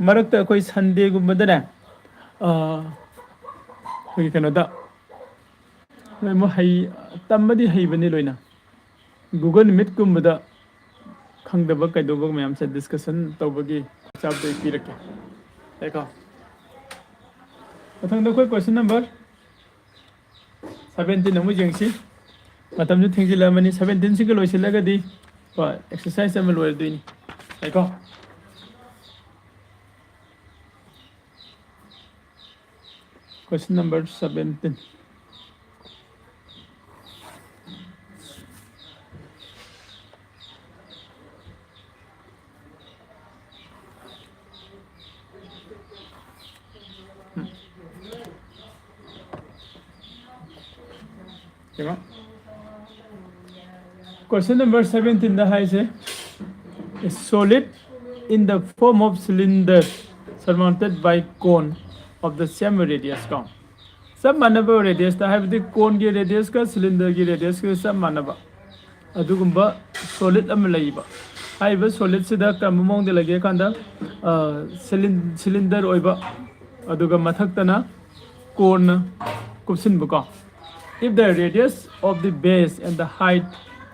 ꯃꯔꯛꯇ ꯑꯩꯈꯣꯏ Sunday ꯒꯨꯝꯕꯗꯅꯦ, ꯑ, ꯑꯩꯈꯣꯏꯒꯤ ꯀꯩꯅꯣꯗ, ꯂꯣꯏꯅꯃꯛ ꯍꯩ, ꯇꯝꯕꯗꯤ ꯍꯩꯕꯅꯤ ꯂꯣꯏꯅ꯫ Google Meet ꯀꯨꯝꯕꯗ ꯈꯪꯗꯕ ꯀꯩꯗꯧꯕ ꯃꯌꯥꯝꯁꯦ discussion ꯇꯧꯕꯒꯤ ꯈꯨꯗꯣꯡꯆꯥꯕꯗꯣ ꯑꯩ ꯄꯤꯔꯛꯀꯦ꯫ ꯌꯥꯏꯀꯣ? ꯃꯊꯪꯗ ꯑꯩꯈꯣꯏ question number seventeen ꯑꯃꯨꯛ ꯌꯦꯡꯁꯤ꯫ ꯃꯇꯝꯁꯨ ꯊꯦꯡꯖꯤꯜꯂꯛꯑꯃꯅꯤ꯫ Seventeenꯁꯤꯒ ꯂꯣꯏꯁꯤꯜꯂꯒꯗꯤ ꯀꯣ, exercise ꯑꯃ ꯂꯣꯏꯔꯗꯣꯏꯅꯤ꯫ ꯌꯥꯏꯀꯣ? Question number seventeen. ꯌꯦꯡꯉꯣ꯫ Question number seventeenꯗ ꯍꯥꯏꯁꯦ, "A solid in the form of cylinder surmounted by cone of the same radius" ꯀꯣ꯫ ꯆꯞ ꯃꯥꯟꯅꯕ radiusꯇ, ꯍꯥꯏꯕꯗꯤ coneꯒꯤ radiusꯀ cylinderꯒꯤ radiusꯀ ꯆꯞ ꯃꯥꯟꯅꯕ ꯑꯗꯨꯒꯨꯝꯕ solid ꯑꯃ ꯂꯩꯕ꯫ ꯍꯥꯏꯔꯤꯕ solidꯁꯤꯗ ꯀꯔꯝꯕ ꯃꯑꯣꯡꯗ ꯂꯩꯒꯦ ꯀꯥꯟꯗ, ꯑ, cylin-, cylinder ꯑꯣꯏꯕ, ꯑꯗꯨꯒ ꯃꯊꯛꯇꯅ coneꯅ ꯀꯨꯞꯁꯤꯟꯕꯀꯣ꯫ If the radius of the base and the height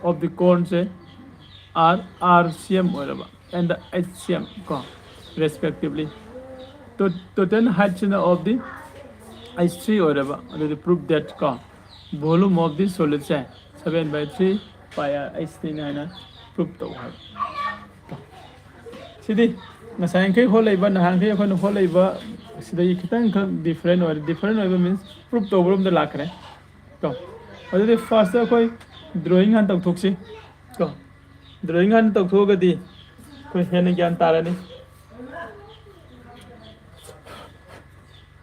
of the coneꯁꯦ are R C M ꯑꯣꯏꯔꯕ and the H C M ꯀꯣ, respectively, to-, total heightꯁꯤꯅ of the H three ꯑꯣꯏꯔꯕ, ꯑꯗꯨꯗꯤ prove that ꯀꯣ, volume of the solidꯁꯦ seven by three pi R H three ꯅꯤ ꯍꯥꯏꯅ prove ꯇꯧ ꯍꯥꯏꯕ꯫ ꯁꯤꯗꯤ ꯉꯁꯥꯏꯈꯩ ꯍꯣꯠꯂꯛꯏꯕ, ꯅꯍꯥꯟꯈꯩ ꯑꯩꯈꯣꯏꯅ ꯍꯣꯠꯂꯛꯏꯕ ꯁꯤꯗꯒꯤ ꯈꯤꯇꯪꯈꯛ different ꯑꯣꯏꯔꯦ꯫ Different ꯑꯣꯏꯕ means prove ꯇꯧꯕꯔꯣꯝꯗ ꯂꯥꯛꯈ꯭ꯔꯦ ꯀꯣ꯫ ꯑꯗꯨꯗꯤ firstꯇ ꯑꯩꯈꯣꯏ drawing ꯍꯥꯟꯅ ꯇꯧꯊꯣꯛꯁꯤ ꯀꯣ꯫ Drawing ꯍꯥꯟꯅ ꯇꯧꯊꯣꯛꯑꯒꯗꯤ ꯑꯩꯈꯣꯏ ꯍꯦꯟꯅ ꯒ꯭ꯌꯥꯟ ꯇꯥꯔꯅꯤ꯫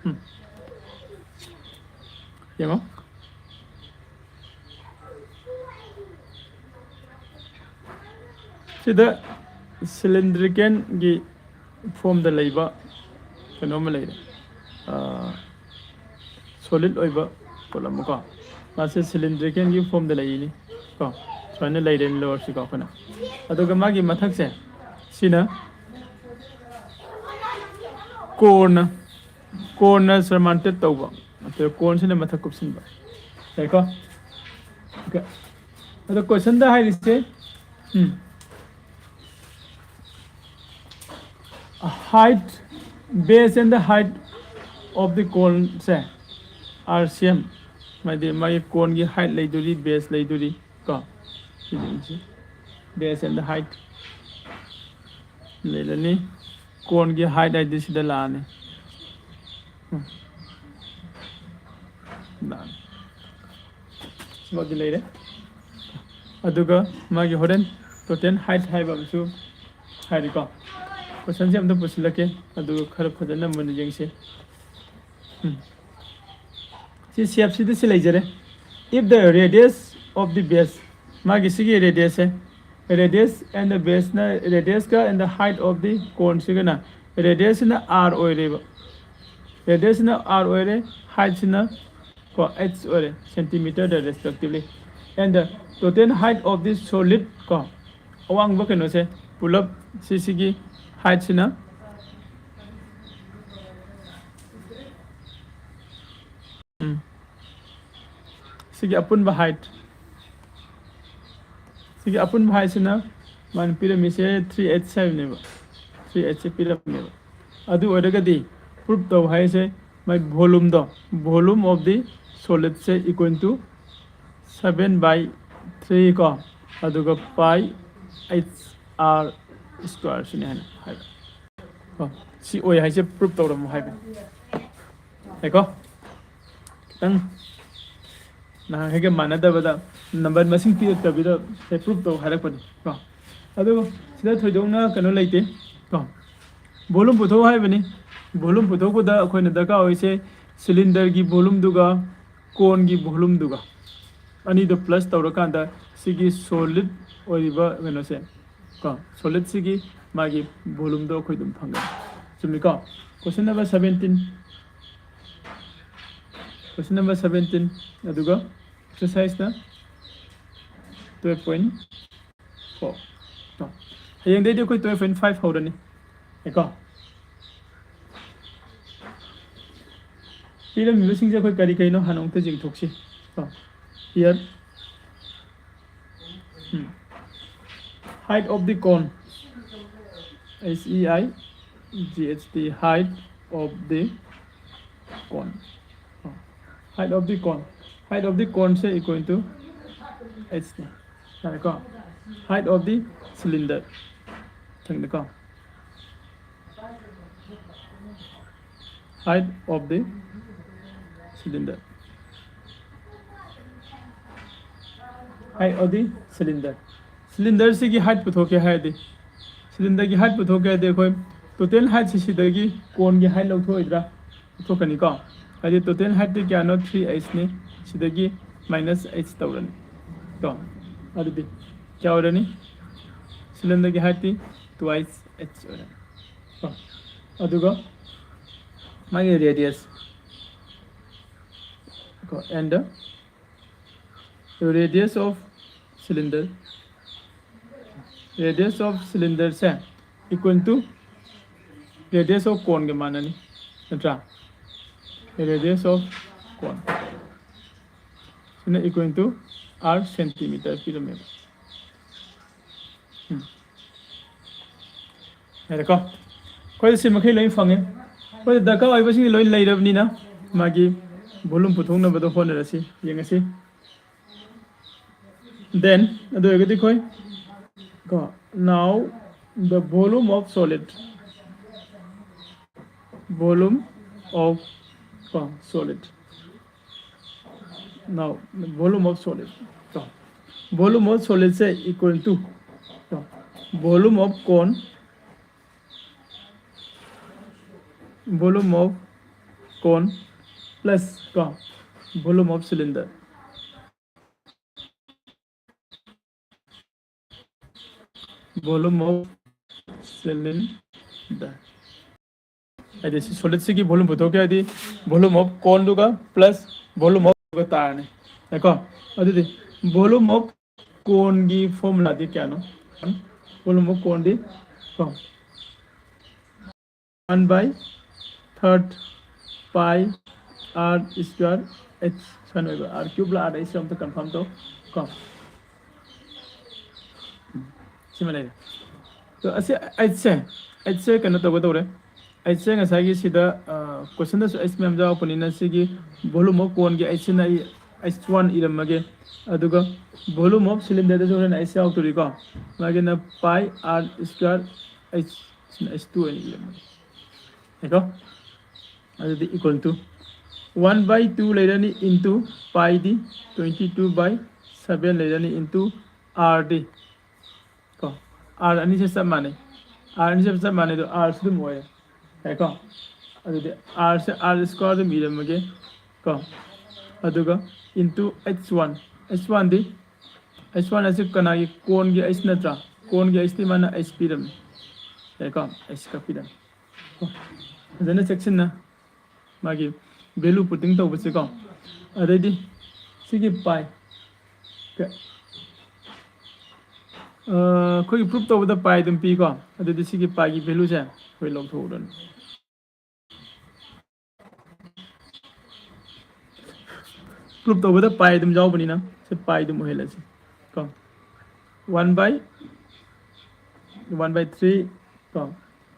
ꯎꯝ꯫ ꯌꯦꯡꯉꯣ꯫ ꯁꯤꯗ cylindricalꯒꯤ formꯗ ꯂꯩꯕ ꯀꯩꯅꯣꯝꯃ ꯂꯩꯔꯦ꯫ ꯑꯥ, solid ꯑꯣꯏꯕ ꯄꯣꯠ ꯑꯃ ꯀꯣ꯫ ꯃꯥꯁꯦ cylindricalꯒꯤ formꯗ ꯂꯩꯔꯤꯅꯤ ꯀꯣ꯫ ꯁꯨꯃꯥꯏꯅ ꯂꯩꯔꯦꯅ ꯂꯧꯔꯁꯤꯀꯣ ꯑꯩꯈꯣꯏꯅ꯫ ꯑꯗꯨꯒ ꯃꯥꯒꯤ ꯃꯊꯛꯁꯦ ꯁꯤꯅ coneꯅ, coneꯅ surmounted ꯇꯧꯕ, ꯅꯠꯇ꯭ꯔꯒ coneꯁꯤꯅ ꯃꯊꯛ ꯀꯨꯞꯁꯤꯟꯕ꯫ ꯌꯥꯏꯀꯣ? Okay. ꯑꯗꯣ ꯀꯣꯏꯁꯟꯗ ꯍꯥꯏꯔꯤꯁꯦ, ꯎꯝ, height, base and the height of the cone say are same, ꯍꯥꯏꯗꯤ ꯃꯥꯒꯤ ꯀꯣꯟꯒꯤ ꯍꯥꯏꯠ ꯂꯩꯗꯣꯔꯤ, ꯕꯦꯁ ꯂꯩꯗꯣꯔꯤ ꯀꯣ, ꯁꯤꯁꯤꯡꯁꯦ base and the height ꯂꯩꯔꯅꯤ꯫ ꯀꯣꯟꯒꯤ ꯍꯥꯏꯠ ꯍꯥꯏꯗꯤ ꯁꯤꯗ ꯂꯥꯛꯑꯅꯤ꯫ ꯎꯝ꯫ ꯂꯥꯛꯑꯅꯤ꯫ ꯁꯤꯃꯗꯤ ꯂꯩꯔꯦ꯫ ꯑꯗꯨꯒ ꯃꯥꯒꯤ ꯍꯣꯔꯦꯟ total height ꯍꯥꯏꯕ ꯑꯃꯁꯨ ꯍꯥꯏꯔꯤꯀꯣ꯫ ꯀꯣꯏꯁꯟꯁꯦ ꯑꯝꯇ ꯄꯨꯁꯤꯜꯂꯛꯀꯦ, ꯑꯗꯨꯒ ꯈꯔ ꯐꯖꯅ ꯃꯨꯟꯅ ꯌꯦꯡꯁꯦ꯫ ꯎꯝ꯫ ꯁꯤ ꯁꯦꯞꯁꯤꯗ ꯁꯤ ꯂꯩꯖꯔꯦ꯫ If the radius of the base, ꯃꯥꯒꯤ ꯁꯤꯒꯤ ꯔꯦꯗꯤꯌꯁꯁꯦ, radius and the baseꯅ, radiusꯀ and the height of the coneꯁꯤꯒꯅ, ꯔꯦꯗꯤꯌꯁꯁꯤꯅ ꯑꯥꯔ ꯑꯣꯏꯔꯦꯕ, ꯔꯦꯗꯤꯌꯁꯁꯤꯅ ꯑꯥꯔ ꯑꯣꯏꯔꯦ, ꯍꯥꯏꯠꯁꯤꯅ ꯀꯣ ꯑꯩꯆ ꯑꯣꯏꯔꯦ, centimeterꯗ respectively, and the total height of the solid ꯀꯣ, ꯑꯋꯥꯡꯕ ꯀꯩꯅꯣꯁꯦ ꯄꯨꯂꯞ ꯁꯤꯁꯤꯒꯤ ꯍꯥꯏꯠꯁꯤꯅ, ꯎꯝ, ꯁꯤꯒꯤ ꯑꯄꯨꯟꯕ ꯍꯥꯏꯠ, ꯁꯤꯒꯤ ꯑꯄꯨꯟꯕ ꯍꯥꯏꯠꯁꯤꯅ ꯃꯥꯅ ꯄꯤꯔꯝꯃꯤꯁꯦ ꯊ꯭ꯔꯤ ꯑꯩꯠꯁ ꯍꯥꯏꯕꯅꯦꯕ, ꯊ꯭ꯔꯤ ꯑꯩꯠꯁꯦ ꯄꯤꯔꯝꯃꯦꯕ꯫ ꯑꯗꯨ ꯑꯣꯏꯔꯒꯗꯤ ꯄ꯭ꯔꯨꯞ ꯇꯧ ꯍꯥꯏꯁꯦ ꯃꯥꯏ volumeꯗꯣ, volume of the solidꯁꯦ equal to seven by three ꯀꯣ, ꯑꯗꯨꯒ pi H R square ꯁꯤꯅꯤ ꯍꯥꯏꯅ ꯍꯥꯏꯕ꯫ ꯀꯣ, ꯁꯤ ꯑꯣꯏ ꯍꯥꯏꯁꯦ ꯄ꯭ꯔꯨꯞ ꯇꯧꯔꯝꯃꯣ ꯍꯥꯏꯕꯅꯤ꯫ ꯌꯥꯏꯀꯣ? ꯈꯤꯇꯪ ꯅꯍꯥꯟꯈꯩꯒ ꯃꯥꯟꯅꯗꯕꯗ ꯅꯝꯕꯔ ꯃꯁꯤꯡ ꯄꯤꯔꯛꯇꯕꯤꯗ ꯁꯦ ꯄ꯭ꯔꯨꯞ ꯇꯧ ꯍꯥꯏꯔꯛꯄꯅꯤ ꯀꯣ꯫ ꯑꯗꯨ ꯁꯤꯗ ꯊꯣꯏꯗꯣꯛꯅ ꯀꯩꯅꯣ ꯂꯩꯇꯦ ꯀꯣ꯫ volume ꯄꯨꯊꯣꯛ ꯍꯥꯏꯕꯅꯤ꯫ Volume ꯄꯨꯊꯣꯛꯄꯗ ꯑꯩꯈꯣꯏꯅ ꯗꯔꯀꯥꯔ ꯑꯣꯏꯔꯤꯁꯦ cylinderꯒꯤ volumeꯗꯨꯒ ꯀꯣꯟꯒꯤ volumeꯗꯨꯒ ꯑꯅꯤꯗꯣ plus ꯇꯧꯔꯀꯥꯟꯗ ꯁꯤꯒꯤ solid ꯑꯣꯏꯔꯤꯕ ꯀꯩꯅꯣꯁꯦ ꯀꯣ, solidꯁꯤꯒꯤ ꯃꯥꯒꯤ volumeꯗꯣ ꯑꯩꯈꯣꯏ ꯑꯗꯨꯝ ꯐꯪꯒꯅꯤ꯫ ꯆꯨꯝꯃꯤꯀꯣ? Question number seventeen, question number seventeen, ꯑꯗꯨꯒ exerciseꯅ twelve point four꯫ ꯍꯌꯦꯡꯗꯩꯗꯤ ꯑꯩꯈꯣꯏ twelve point five ꯍꯧꯔꯅꯤ꯫ ꯌꯥꯏꯀꯣ? ꯄꯤꯔꯝꯃꯤꯕꯁꯤꯡꯁꯦ ꯑꯩꯈꯣꯏ ꯀꯔꯤ ꯀꯔꯤꯅꯣ ꯍꯥꯟꯅ ꯑꯃꯨꯛꯇ ꯌꯦꯡꯊꯣꯛꯁꯤ꯫ Here, hmm, height of the cone, H E I G H T, height of the cone, height of the cone, height of the cone say equal to H ꯅꯤ꯫ ꯌꯥꯔꯦꯀꯣ? Height of the cylinder ꯊꯪꯗꯀꯣ, height of the cylinder, height of the cylinder, cylinder ꯁꯤꯒꯤ height ꯄꯨꯊꯣꯛꯀꯦ ꯍꯥꯏꯔꯗꯤ, cylinder ꯒꯤ height ꯄꯨꯊꯣꯛꯀꯦ ꯍꯥꯏꯔꯗꯤ ꯑꯩꯈꯣꯏ total height ꯁꯤ ꯁꯤꯗꯒꯤ cone ꯒꯤ height ꯂꯧꯊꯣꯛꯑꯣꯏꯗ꯭ꯔꯥ? ꯂꯧꯊꯣꯛꯀꯅꯤꯀꯣ꯫ ꯍꯥꯏꯗꯤ total height ꯇꯤ ꯀꯌꯥꯅꯣ? Three H ꯅꯤ꯫ ꯁꯤꯗꯒꯤ minus H ꯇꯧꯔꯅꯤ ꯀꯣ꯫ ꯑꯗꯨꯗꯤ ꯀꯌꯥ ꯑꯣꯏꯔꯅꯤ? Cylinder ꯒꯤ height ꯇꯤ twice H ꯑꯣꯏꯔꯅꯤ ꯀꯣ꯫ ꯑꯗꯨꯒ ꯃꯥꯒꯤ radius ꯀꯣ, and the radius of cylinder, radius of cylinder say equal to radius of cone ꯒ ꯃꯥꯟꯅꯅꯤ, ꯅꯠꯇ꯭ꯔꯥ? Radius of cone ꯁꯤꯅ equal to R centimeter ꯄꯤꯔꯝꯃꯦꯕ꯫ ꯎꯝ꯫ ꯌꯥꯔꯦꯀꯣ? ꯑꯩꯈꯣꯏꯗ ꯁꯤ ꯃꯈꯩ ꯂꯣꯏ ꯐꯪꯉꯦ꯫ ꯑꯩꯈꯣꯏꯗ ꯗꯔꯀꯥꯔ ꯑꯣꯏꯕꯁꯤꯡꯗꯤ ꯂꯣꯏ ꯂꯩꯔꯕꯅꯤꯅ ꯃꯥꯒꯤ volume ꯄꯨꯊꯣꯛꯅꯕꯗꯣ ꯍꯣꯠꯅꯔꯁꯤ, ꯌꯦꯡꯉꯁꯤ꯫ Then ꯑꯗꯨ ꯑꯣꯏꯔꯒꯗꯤ ꯑꯩꯈꯣꯏ ꯀꯣ, now the volume of solid, volume of ꯀꯣ, solid, now volume of solid ꯀꯣ, volume of solid say equal to ꯀꯣ, volume of cone, volume of cone plus ꯀꯣ, volume of cylinder, volume of cylinder꯫ ꯍꯥꯏꯗꯤ ꯁꯤ solid ꯁꯤꯒꯤ volume ꯄꯨꯊꯣꯛꯀꯦ ꯍꯥꯏꯗꯤ volume of cone ꯗꯨꯒ plus volume of ꯒ ꯇꯥꯔꯅꯤ꯫ ꯌꯥꯏꯀꯣ? ꯑꯗꯨꯗꯤ volume of cone ꯒꯤ formula ꯗꯤ ꯀꯌꯥꯅꯣ? Volume of cone ꯗꯤ ꯀꯣ, one by third pi r square H ꯀꯩꯅꯣ ꯑꯣꯏꯕ, R cube ꯂꯥꯛꯑꯗꯤ ꯑꯩꯁꯦ ꯑꯝꯇ confirm ꯇꯧ ꯀꯣ꯫ ꯎꯝ, ꯁꯤꯃ ꯂꯩꯔꯦ꯫ ꯑꯗꯣ ꯑꯁꯤ ꯑꯩꯠꯁꯦ, ꯑꯩꯠꯁꯦ ꯀꯩꯅꯣ ꯇꯧꯒꯗꯧꯔꯦ꯫ ꯑꯩꯠꯁꯦ ꯉꯁꯥꯏꯒꯤ ꯁꯤꯗ, ꯑ, questionꯗꯁꯨ ꯑꯩꯠꯁ ꯃꯌꯥꯝ ꯌꯥꯎꯔꯛꯄꯅꯤꯅ ꯁꯤꯒꯤ volume of coneꯒꯤ ꯑꯩꯠꯁꯤꯅ ꯑꯩ ꯑꯩꯠꯁ ꯋꯥꯟ ꯏꯔꯝꯃꯒꯦ꯫ ꯑꯗꯨꯒ volume of cylinderꯗꯁꯨ ꯍꯣꯔꯦꯟ ꯑꯩꯠꯁ ꯌꯥꯎꯔꯛꯇꯣꯔꯤꯀꯣ꯫ ꯃꯥꯒꯤꯅ pi R square, ꯑꯩꯠꯁꯤꯅ ꯑꯩꯠꯁ ꯇꯨ ꯑꯣꯏꯅ ꯏꯔꯝꯃꯒꯦ꯫ ꯌꯥꯏꯀꯣ? ꯑꯗꯨꯗꯤ equal to one by two ꯂꯩꯔꯅꯤ into pi D twenty two by seven ꯂꯩꯔꯅꯤ into R ꯗꯤ ꯀꯣ, R ꯑꯅꯤꯁꯦ ꯆꯞ ꯃꯥꯟꯅꯩ, R ꯑꯅꯤꯁꯦ ꯆꯞ ꯃꯥꯟꯅꯩ, ꯑꯗꯣ R ꯁꯨ ꯑꯗꯨꯝ ꯑꯣꯏꯔꯦ꯫ ꯌꯥꯏꯀꯣ? ꯑꯗꯨꯗꯤ R ꯁꯦ R square ꯑꯗꯨꯝ ꯏꯔꯝꯃꯒꯦ ꯀꯣ꯫ ꯑꯗꯨꯒ into H one, H one ꯗꯤ, H one ꯑꯁꯤ ꯀꯅꯥꯒꯤ? Coneꯒꯤ H ꯅꯠꯇ꯭ꯔꯥ? Coneꯒꯤ H ꯇꯤ ꯃꯥꯅ H ꯄꯤꯔꯝꯃꯤ꯫ ꯌꯥꯏꯀꯣ? H ꯀꯛꯄꯤꯔꯝꯃꯤ꯫ ꯐꯖꯅ ꯆꯦꯛꯁꯤꯟꯅ ꯃꯥꯒꯤ value putting ꯇꯧꯕꯁꯦꯀꯣ꯫ ꯑꯗꯩꯗꯤ ꯁꯤꯒꯤ pi, ꯑ, ꯑꯩꯈꯣꯏꯒꯤ prove ꯇꯧꯕꯗ pi ꯑꯗꯨꯝ ꯄꯤꯀꯣ꯫ ꯑꯗꯨꯗꯤ ꯁꯤꯒꯤ piꯒꯤ valueꯁꯦ ꯑꯩꯈꯣꯏ ꯂꯧꯊꯣꯛꯎꯔꯅꯤ꯫ Prove ꯇꯧꯕꯗ pi ꯑꯗꯨꯝ ꯌꯥꯎꯕꯅꯤꯅ ꯁꯤ pi ꯑꯗꯨꯝ ꯑꯣꯏꯍꯜꯂꯁꯤ ꯀꯣ꯫ One by, one by three ꯀꯣ,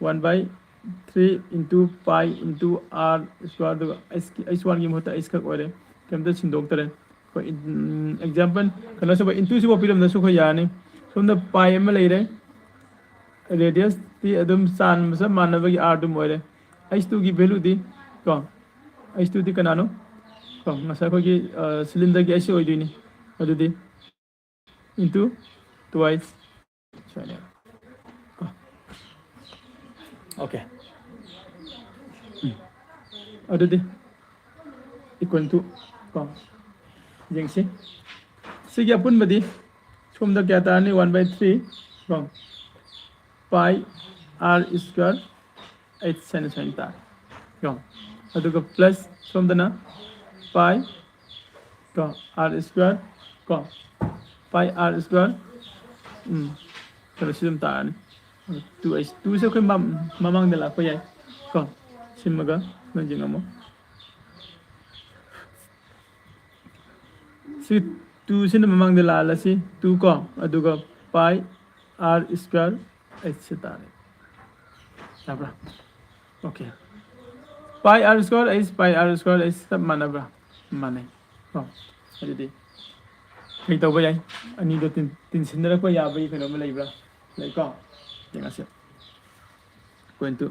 one by three into pi into R square, ꯑꯗꯨꯒ H, H one ꯒꯤ ꯃꯍꯨꯠꯇ H ꯈꯛ ꯑꯣꯏꯔꯦ, ꯀꯩꯝꯇ ꯁꯤꯟꯗꯣꯛꯇꯔꯦ꯫ ꯑꯩꯈꯣꯏ, ꯎꯝ, example ꯀꯩꯅꯣꯁꯤꯐꯥꯎ, into ꯁꯤꯐꯥꯎ ꯄꯤꯔꯝꯗ꯭ꯔꯁꯨ ꯑꯩꯈꯣꯏ ꯌꯥꯔꯅꯤ꯫ ꯁꯣꯝꯗ pi ꯑꯃ ꯂꯩꯔꯦ, radiusꯇꯤ ꯑꯗꯨꯝ ꯆꯥꯟ ꯆꯞ ꯃꯥꯟꯅꯕꯒꯤ R ꯑꯗꯨꯝ ꯑꯣꯏꯔꯦ꯫ H two ꯒꯤ valueꯗꯤ ꯀꯣ, H two ꯗꯤ ꯀꯅꯥꯅꯣ? ꯀꯣ, ꯉꯁꯥꯏ ꯑꯩꯈꯣꯏꯒꯤ, ꯑ, cylinderꯒꯤ H ꯑꯣꯏꯗꯣꯏꯅꯤ꯫ ꯑꯗꯨꯗꯤ into twice ꯁꯨꯃꯥꯏꯅ꯫ ꯀꯣ꯫ Okay꯫ ꯎꯝ꯫ ꯑꯗꯨꯗꯤ equal to ꯀꯣ꯫ ꯌꯦꯡꯁꯤ꯫ ꯁꯤꯒꯤ ꯑꯄꯨꯟꯕꯗꯤ ꯁꯣꯝꯗ ꯀꯌꯥ ꯇꯥꯔꯅꯤ? One by three ꯀꯣ, pi R square H ꯍꯥꯏꯅ ꯁꯨꯃꯥꯏꯅ ꯇꯥꯔꯦ ꯀꯣ꯫ ꯑꯗꯨꯒ plus ꯁꯣꯝꯗꯅ pi ꯀꯣ, R square ꯀꯣ, pi R square, ꯎꯝ, ꯀꯩꯅꯣꯁꯤ ꯑꯗꯨꯝ ꯇꯥꯔꯅꯤ꯫ Two H, two ꯁꯦ ꯑꯩꯈꯣꯏ ꯃ-, ꯃꯃꯥꯡꯗ ꯂꯥꯛꯄ ꯌꯥꯏ ꯀꯣ꯫ ꯁꯤꯃꯒ ꯅꯪ ꯌꯦꯡꯉꯝꯃꯣ꯫ ꯁꯤ ꯇꯨꯁꯤꯅ ꯃꯃꯥꯡꯗ ꯂꯥꯛꯍꯜꯂꯁꯤ, ꯇꯨ ꯀꯣ, ꯑꯗꯨꯒ pi r square h ꯁꯤ ꯇꯥꯔꯦ꯫ ꯌꯥꯕ꯭ꯔꯥ? Okay. Pi r square h, pi r square h ꯆꯞ ꯃꯥꯟꯅꯕ꯭ꯔꯥ? ꯃꯥꯟꯅꯩ ꯀꯣ꯫ ꯑꯗꯨꯗꯤ ꯀꯩ ꯇꯧꯕ ꯌꯥꯏ? ꯑꯅꯤꯗꯣ ꯇꯤꯟ- ꯇꯤꯟꯁꯤꯟꯅꯔꯛꯄ ꯌꯥꯕꯒꯤ ꯀꯩꯅꯣꯝꯃ ꯂꯩꯕ꯭ꯔꯥ? ꯂꯩꯀꯣ꯫ ꯌꯦꯡꯉꯁꯤ꯫ Point two꯫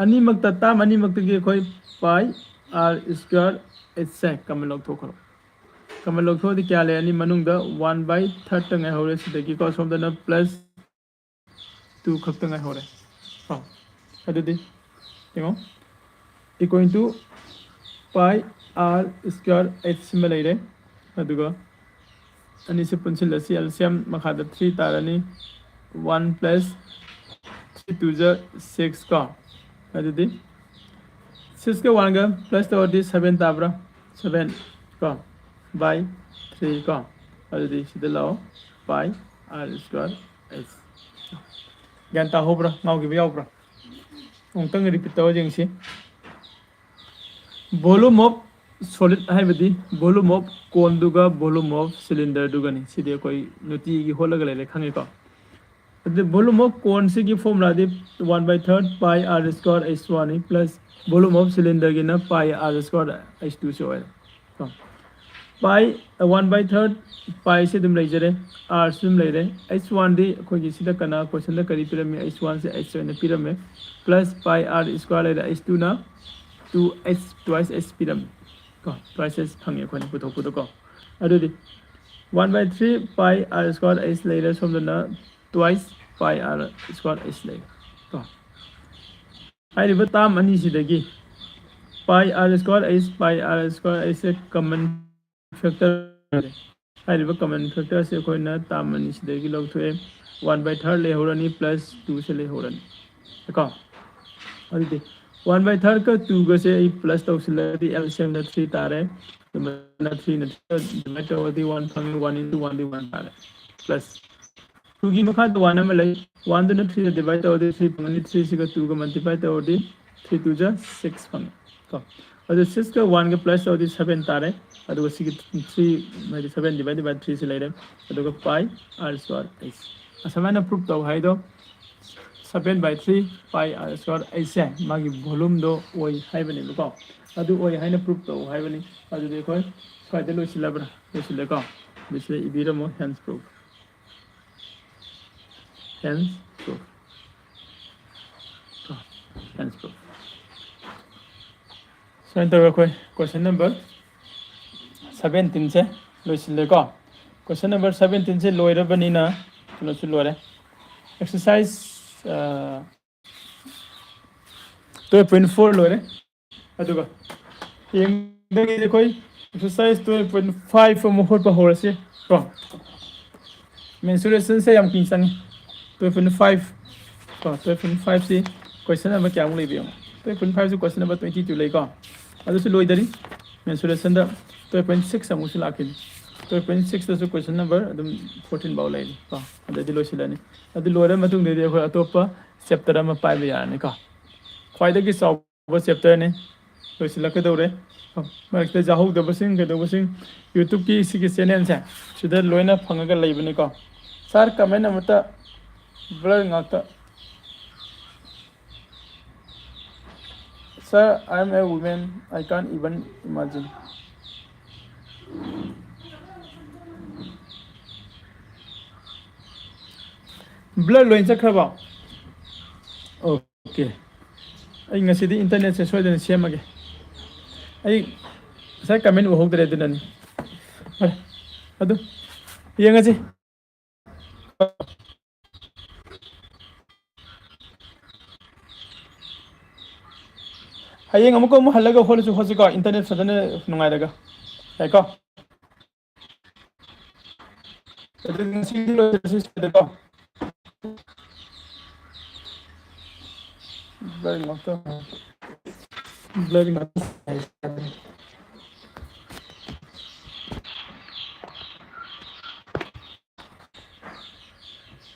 ꯑꯅꯤꯃꯛꯇ, ꯇꯥꯝ ꯑꯅꯤꯃꯛꯇꯒꯤ ꯑꯩꯈꯣꯏ pi r square h ꯁꯦ ꯀꯃꯟ ꯂꯧꯊꯣꯛꯈ꯭ꯔꯣ꯫ ꯀꯃꯟ ꯂꯧꯊꯣꯛꯑꯗꯤ ꯀꯌꯥ ꯂꯩꯔꯅꯤ? ꯃꯅꯨꯡꯗ one by third ꯇ ꯉꯥꯏꯍꯧꯔꯦ꯫ ꯁꯤꯗꯒꯤꯀꯣ ꯁꯣꯝꯗꯅ plus two ꯈꯛꯇ ꯉꯥꯏꯍꯧꯔꯦ꯫ ꯀꯣ ꯑꯗꯨꯗꯤ ꯌꯦꯡꯉꯣ, equal to pi r square h ꯁꯤꯃ ꯂꯩꯔꯦ꯫ ꯑꯗꯨꯒ ꯑꯅꯤꯁꯤ ꯄꯨꯟꯁꯤꯜꯂꯁꯤ, L C M ꯃꯈꯥꯗ three ꯇꯥꯔꯅꯤ꯫ One plus three two ꯖ six ꯀꯣ꯫ ꯑꯗꯨꯗꯤ six ꯀ one ꯒ plus ꯇꯧꯔꯗꯤ seven ꯇꯥꯕ꯭ꯔꯥ? Seven ꯀꯣ, by three ꯀꯣ꯫ ꯑꯗꯨꯗꯤ ꯁꯤꯗ ꯂꯥꯛꯑꯣ, pi r square h꯫ ꯒ꯭ꯌꯥꯟ ꯇꯥꯍꯧꯕ꯭ꯔꯥ? ꯉꯥꯎꯈꯤꯕ ꯌꯥꯎꯕ꯭ꯔꯥ? ꯑꯃꯨꯛꯇꯪ repeat ꯇꯧꯔ ꯌꯦꯡꯁꯤ꯫ Volume of solid ꯍꯥꯏꯕꯗꯤ volume of cone ꯗꯨꯒ volume of cylinder ꯗꯨꯒꯅꯤ꯫ ꯁꯤꯗꯤ ꯑꯩꯈꯣꯏ ꯅꯨꯡꯇꯤꯒꯤ ꯍꯣꯠꯂꯒ ꯂꯩꯔꯦ, ꯈꯪꯉꯤꯀꯣ? ꯑꯗꯨ volume of cone ꯁꯤꯒꯤ formula D one by third pi r square h one ꯅꯤ, plus volume of cylinder ꯒꯤꯅ pi r square h two ꯁꯤ ꯑꯣꯏꯔꯦ꯫ ꯀꯣ꯫ Pi, one by third pi ꯁꯤ ꯑꯗꯨꯝ ꯂꯩꯖꯔꯦ, r ꯁꯤ ꯑꯗꯨꯝ ꯂꯩꯔꯦ꯫ H one ꯗꯤ ꯑꯩꯈꯣꯏꯒꯤ ꯁꯤꯗ ꯀꯅꯥ question ꯗ ꯀꯔꯤ ꯄꯤꯔꯝꯃꯤ? H one ꯁꯦ h ꯑꯣꯏꯅ ꯄꯤꯔꯝꯃꯦ, plus pi r square ꯂꯩꯔꯦ, H two ꯅ two h, twice h ꯄꯤꯔꯝꯃꯦ ꯀꯣ, twice h ꯐꯪꯉꯦ ꯑꯩꯈꯣꯏꯅ ꯄꯨꯊꯣꯛꯄꯗꯀꯣ꯫ ꯑꯗꯨꯗꯤ one by three pi r square h ꯂꯩꯔꯦ, ꯁꯣꯝꯗꯅ twice pi r square h ꯂꯩꯔꯦ ꯀꯣ꯫ ꯍꯥꯏꯔꯤꯕ ꯇꯥꯝ ꯑꯅꯤꯁꯤꯗꯒꯤ pi r square h, pi r square h ꯁꯦ common factor ꯍꯥꯏꯔꯤꯕ common factor ꯁꯦ ꯑꯩꯈꯣꯏꯅ ꯇꯥꯝ ꯑꯅꯤꯁꯤꯗꯒꯤ ꯂꯧꯊꯣꯛꯑꯦ꯫ One by third ꯂꯩꯍꯧꯔꯅꯤ, plus two ꯁꯦ ꯂꯩꯍꯧꯔꯅꯤ ꯀꯣ꯫ ꯑꯗꯨꯗꯤ one by third ꯀ two ꯒꯁꯦ ꯑꯩ plus ꯇꯧꯁꯤꯜꯂꯒꯗꯤ L C M ꯗ three ꯇꯥꯔꯦ꯫ ꯑꯗꯨꯃꯥꯏꯅ three ꯅ three divide ꯇꯧꯔꯗꯤ one ꯐꯪꯉꯦ, one into one ꯗꯤ one ꯇꯥꯔꯦ꯫ Plus two ꯒꯤ ꯃꯈꯥꯗ one ꯑꯃ ꯂꯩ, one ꯗꯨꯅ three ꯗ divide ꯇꯧꯔꯗꯤ three ꯐꯪꯒꯅꯤ, three ꯁꯤꯒ two ꯒ multiply ꯇꯧꯔꯗꯤ three two ꯖ six ꯐꯪꯉꯦ ꯀꯣ꯫ ꯑꯗꯨ ꯁꯤꯛꯁꯀ ꯋꯥꯟꯒ ꯄ꯭ꯂꯁ ꯇꯧꯔꯗꯤ ꯁꯕꯦꯟ ꯇꯥꯔꯦ꯫ ꯑꯗꯨꯒ ꯁꯤꯒꯤ ꯊ꯭ꯔꯤ, ꯍꯥꯏꯗꯤ ꯁꯕꯦꯟ ꯗꯤꯚꯥꯏꯗꯦꯠ ꯕꯥꯏ ꯊ꯭ꯔꯤꯁꯤ ꯂꯩꯔꯦ꯫ ꯑꯗꯨꯒ ꯄꯥꯏ ꯑꯥꯔ ꯁ꯭ꯀ꯭ꯋꯥꯔ ꯑꯩꯁ, ꯑꯁꯨꯃꯥꯏꯅ ꯄ꯭ꯔꯨꯞ ꯇꯧ ꯍꯥꯏꯗꯣ꯫ ꯁꯕꯦꯟ ꯕꯥꯏ ꯊ꯭ꯔꯤ ꯄꯥꯏ ꯑꯥꯔ ꯁ꯭ꯀ꯭ꯋꯥꯔ ꯑꯩꯁꯦ ꯃꯥꯒꯤ ꯚꯣꯂꯨꯝꯗꯣ ꯑꯣꯏ ꯍꯥꯏꯕꯅꯦꯕꯀꯣ꯫ ꯑꯗꯨ ꯑꯣꯏ ꯍꯥꯏꯅ ꯄ꯭ꯔꯨꯞ ꯇꯧ ꯍꯥꯏꯕꯅꯤ꯫ ꯑꯗꯨꯗꯤ ꯑꯩꯈꯣꯏ ꯁ꯭ꯋꯥꯏꯗ ꯂꯣꯏꯁꯤꯜꯂꯕ꯭ꯔꯥ? ꯂꯣꯏꯁꯤꯜꯂꯦꯀꯣ꯫ ꯃꯁꯤꯗ ꯏꯕꯤꯔꯝꯃꯣ, hence proof. Hence proof. Hence proof. ꯁꯨꯃꯥꯏꯅ ꯇꯧꯔꯒ ꯑꯩꯈꯣꯏ ꯀꯣꯏꯁꯟ ꯅꯝꯕꯔ ꯁꯕꯦꯟꯇꯤꯟꯁꯦ ꯂꯣꯏꯁꯤꯜꯂꯦꯀꯣ꯫ ꯀꯣꯏꯁꯟ ꯅꯝꯕꯔ ꯁꯕꯦꯟꯇꯤꯟꯁꯦ ꯂꯣꯏꯔꯕꯅꯤꯅ ꯀꯩꯅꯣꯁꯨ ꯂꯣꯏꯔꯦ꯫ ꯑꯦꯛꯁꯔꯁꯥꯏꯁ twelve point four ꯂꯣꯏꯔꯦ꯫ ꯑꯗꯨꯒ ꯌꯦꯡꯗꯒꯤꯗꯤ ꯑꯩꯈꯣꯏ exercise twelve point five ꯑꯃꯨꯛ ꯍꯣꯠꯄ ꯍꯧꯔꯁꯤ ꯀꯣ꯫ ꯃꯦꯟꯁꯨꯔꯦꯁꯟꯁꯦ ꯌꯥꯝ ꯀꯨꯏꯅ ꯆꯪꯉꯤ꯫ Twelve point five ꯀꯣ, twelve point five ꯁꯤ ꯀꯣꯏꯁꯟ ꯅꯝꯕꯔ ꯀꯌꯥꯃꯨꯛ ꯂꯩꯕ ꯌꯦꯡꯉꯣ꯫ Twelve point five ꯁꯤ ꯀꯣꯏꯁꯟ ꯅꯝꯕꯔ twenty two ꯂꯩꯀꯣ꯫ ꯑꯗꯨꯁꯨ ꯂꯣꯏꯗꯔꯤ꯫ ꯃꯦꯟꯁꯨꯔꯦꯁꯟꯗ twelve point six ꯑꯃꯨꯛꯁꯨ ꯂꯥꯛꯈꯤꯅꯤ꯫ Twelve point six ꯇꯁꯨ ꯀꯣꯏꯁꯟ ꯅꯝꯕꯔ ꯑꯗꯨꯝ fourteen ꯐꯥꯎ ꯂꯩꯔꯤ ꯀꯣ꯫ ꯑꯗꯩꯗꯤ ꯂꯣꯏꯁꯤꯜꯂꯅꯤ꯫ ꯑꯗꯨ ꯂꯣꯏꯔ ꯃꯇꯨꯡꯗꯗꯤ ꯑꯩꯈꯣꯏ ꯑꯇꯣꯞꯄ ꯆꯦꯞꯇꯔ ꯑꯃ ꯄꯥꯏꯕ ꯌꯥꯔꯅꯤꯀꯣ꯫ ꯈ꯭ꯋꯥꯏꯗꯒꯤ ꯆꯥꯎꯕ ꯆꯦꯞꯇꯔꯅꯤ, ꯂꯣꯏꯁꯤꯜꯂꯛꯀꯗꯧꯔꯦ꯫ ꯃꯔꯛꯇ ꯌꯥꯍꯧꯗꯕꯁꯤꯡ ꯀꯩꯗꯧꯕꯁꯤꯡ YouTubeꯀꯤ ꯁꯤꯒꯤ ꯆꯦꯅꯦꯜꯁꯦ ꯁꯤꯗ ꯂꯣꯏꯅ ꯐꯪꯉꯒ ꯂꯩꯕꯅꯤꯀꯣ꯫ ꯁꯥꯔ, ꯀꯃꯦꯟ ꯑꯃꯇ ꯕ꯭ꯂꯔ ꯉꯥꯛꯇ꯫ Sir, I am a woman, I can't even imagine. Blur ꯂꯣꯏ ꯆꯠꯈ꯭ꯔꯕꯣ? ꯑꯣꯀꯦ꯫ ꯑꯩ ꯉꯁꯤꯗꯤ ꯏꯟꯇꯔꯅꯦꯠꯁꯦ ꯁꯣꯏꯗꯅ ꯁꯦꯝꯃꯒꯦ꯫ ꯑꯩ ꯉꯁꯥꯏ ꯀꯃꯦꯟ ꯎꯍꯧꯗ꯭ꯔꯦ, ꯑꯗꯨꯅꯅꯤ꯫ ꯐꯔꯦ, ꯑꯗꯨ ꯌꯦꯡꯉꯁꯤ꯫ ꯍꯌꯦꯡ ꯑꯃꯨꯛꯀ ꯑꯃꯨꯛ ꯍꯜꯂꯒ ꯍꯣꯠꯂꯁꯨ ꯍꯣꯠꯁꯤꯀꯣ, ꯏꯟꯇꯔꯅꯦꯠ ꯐꯖꯅ ꯅꯨꯡꯉꯥꯏꯔꯒ꯫ ꯌꯥꯏꯀꯣ? ꯑꯗꯨꯗꯤ ꯉꯁꯤꯒꯤꯗꯤ ꯂꯣꯏꯁꯤꯜꯂꯁꯤ ꯁ꯭ꯋꯥꯏꯗꯀꯣ꯫ ꯕ꯭ꯂꯔ ꯉꯥꯛꯇ, ꯕ꯭ꯂꯔ ꯉꯥꯛꯇ꯫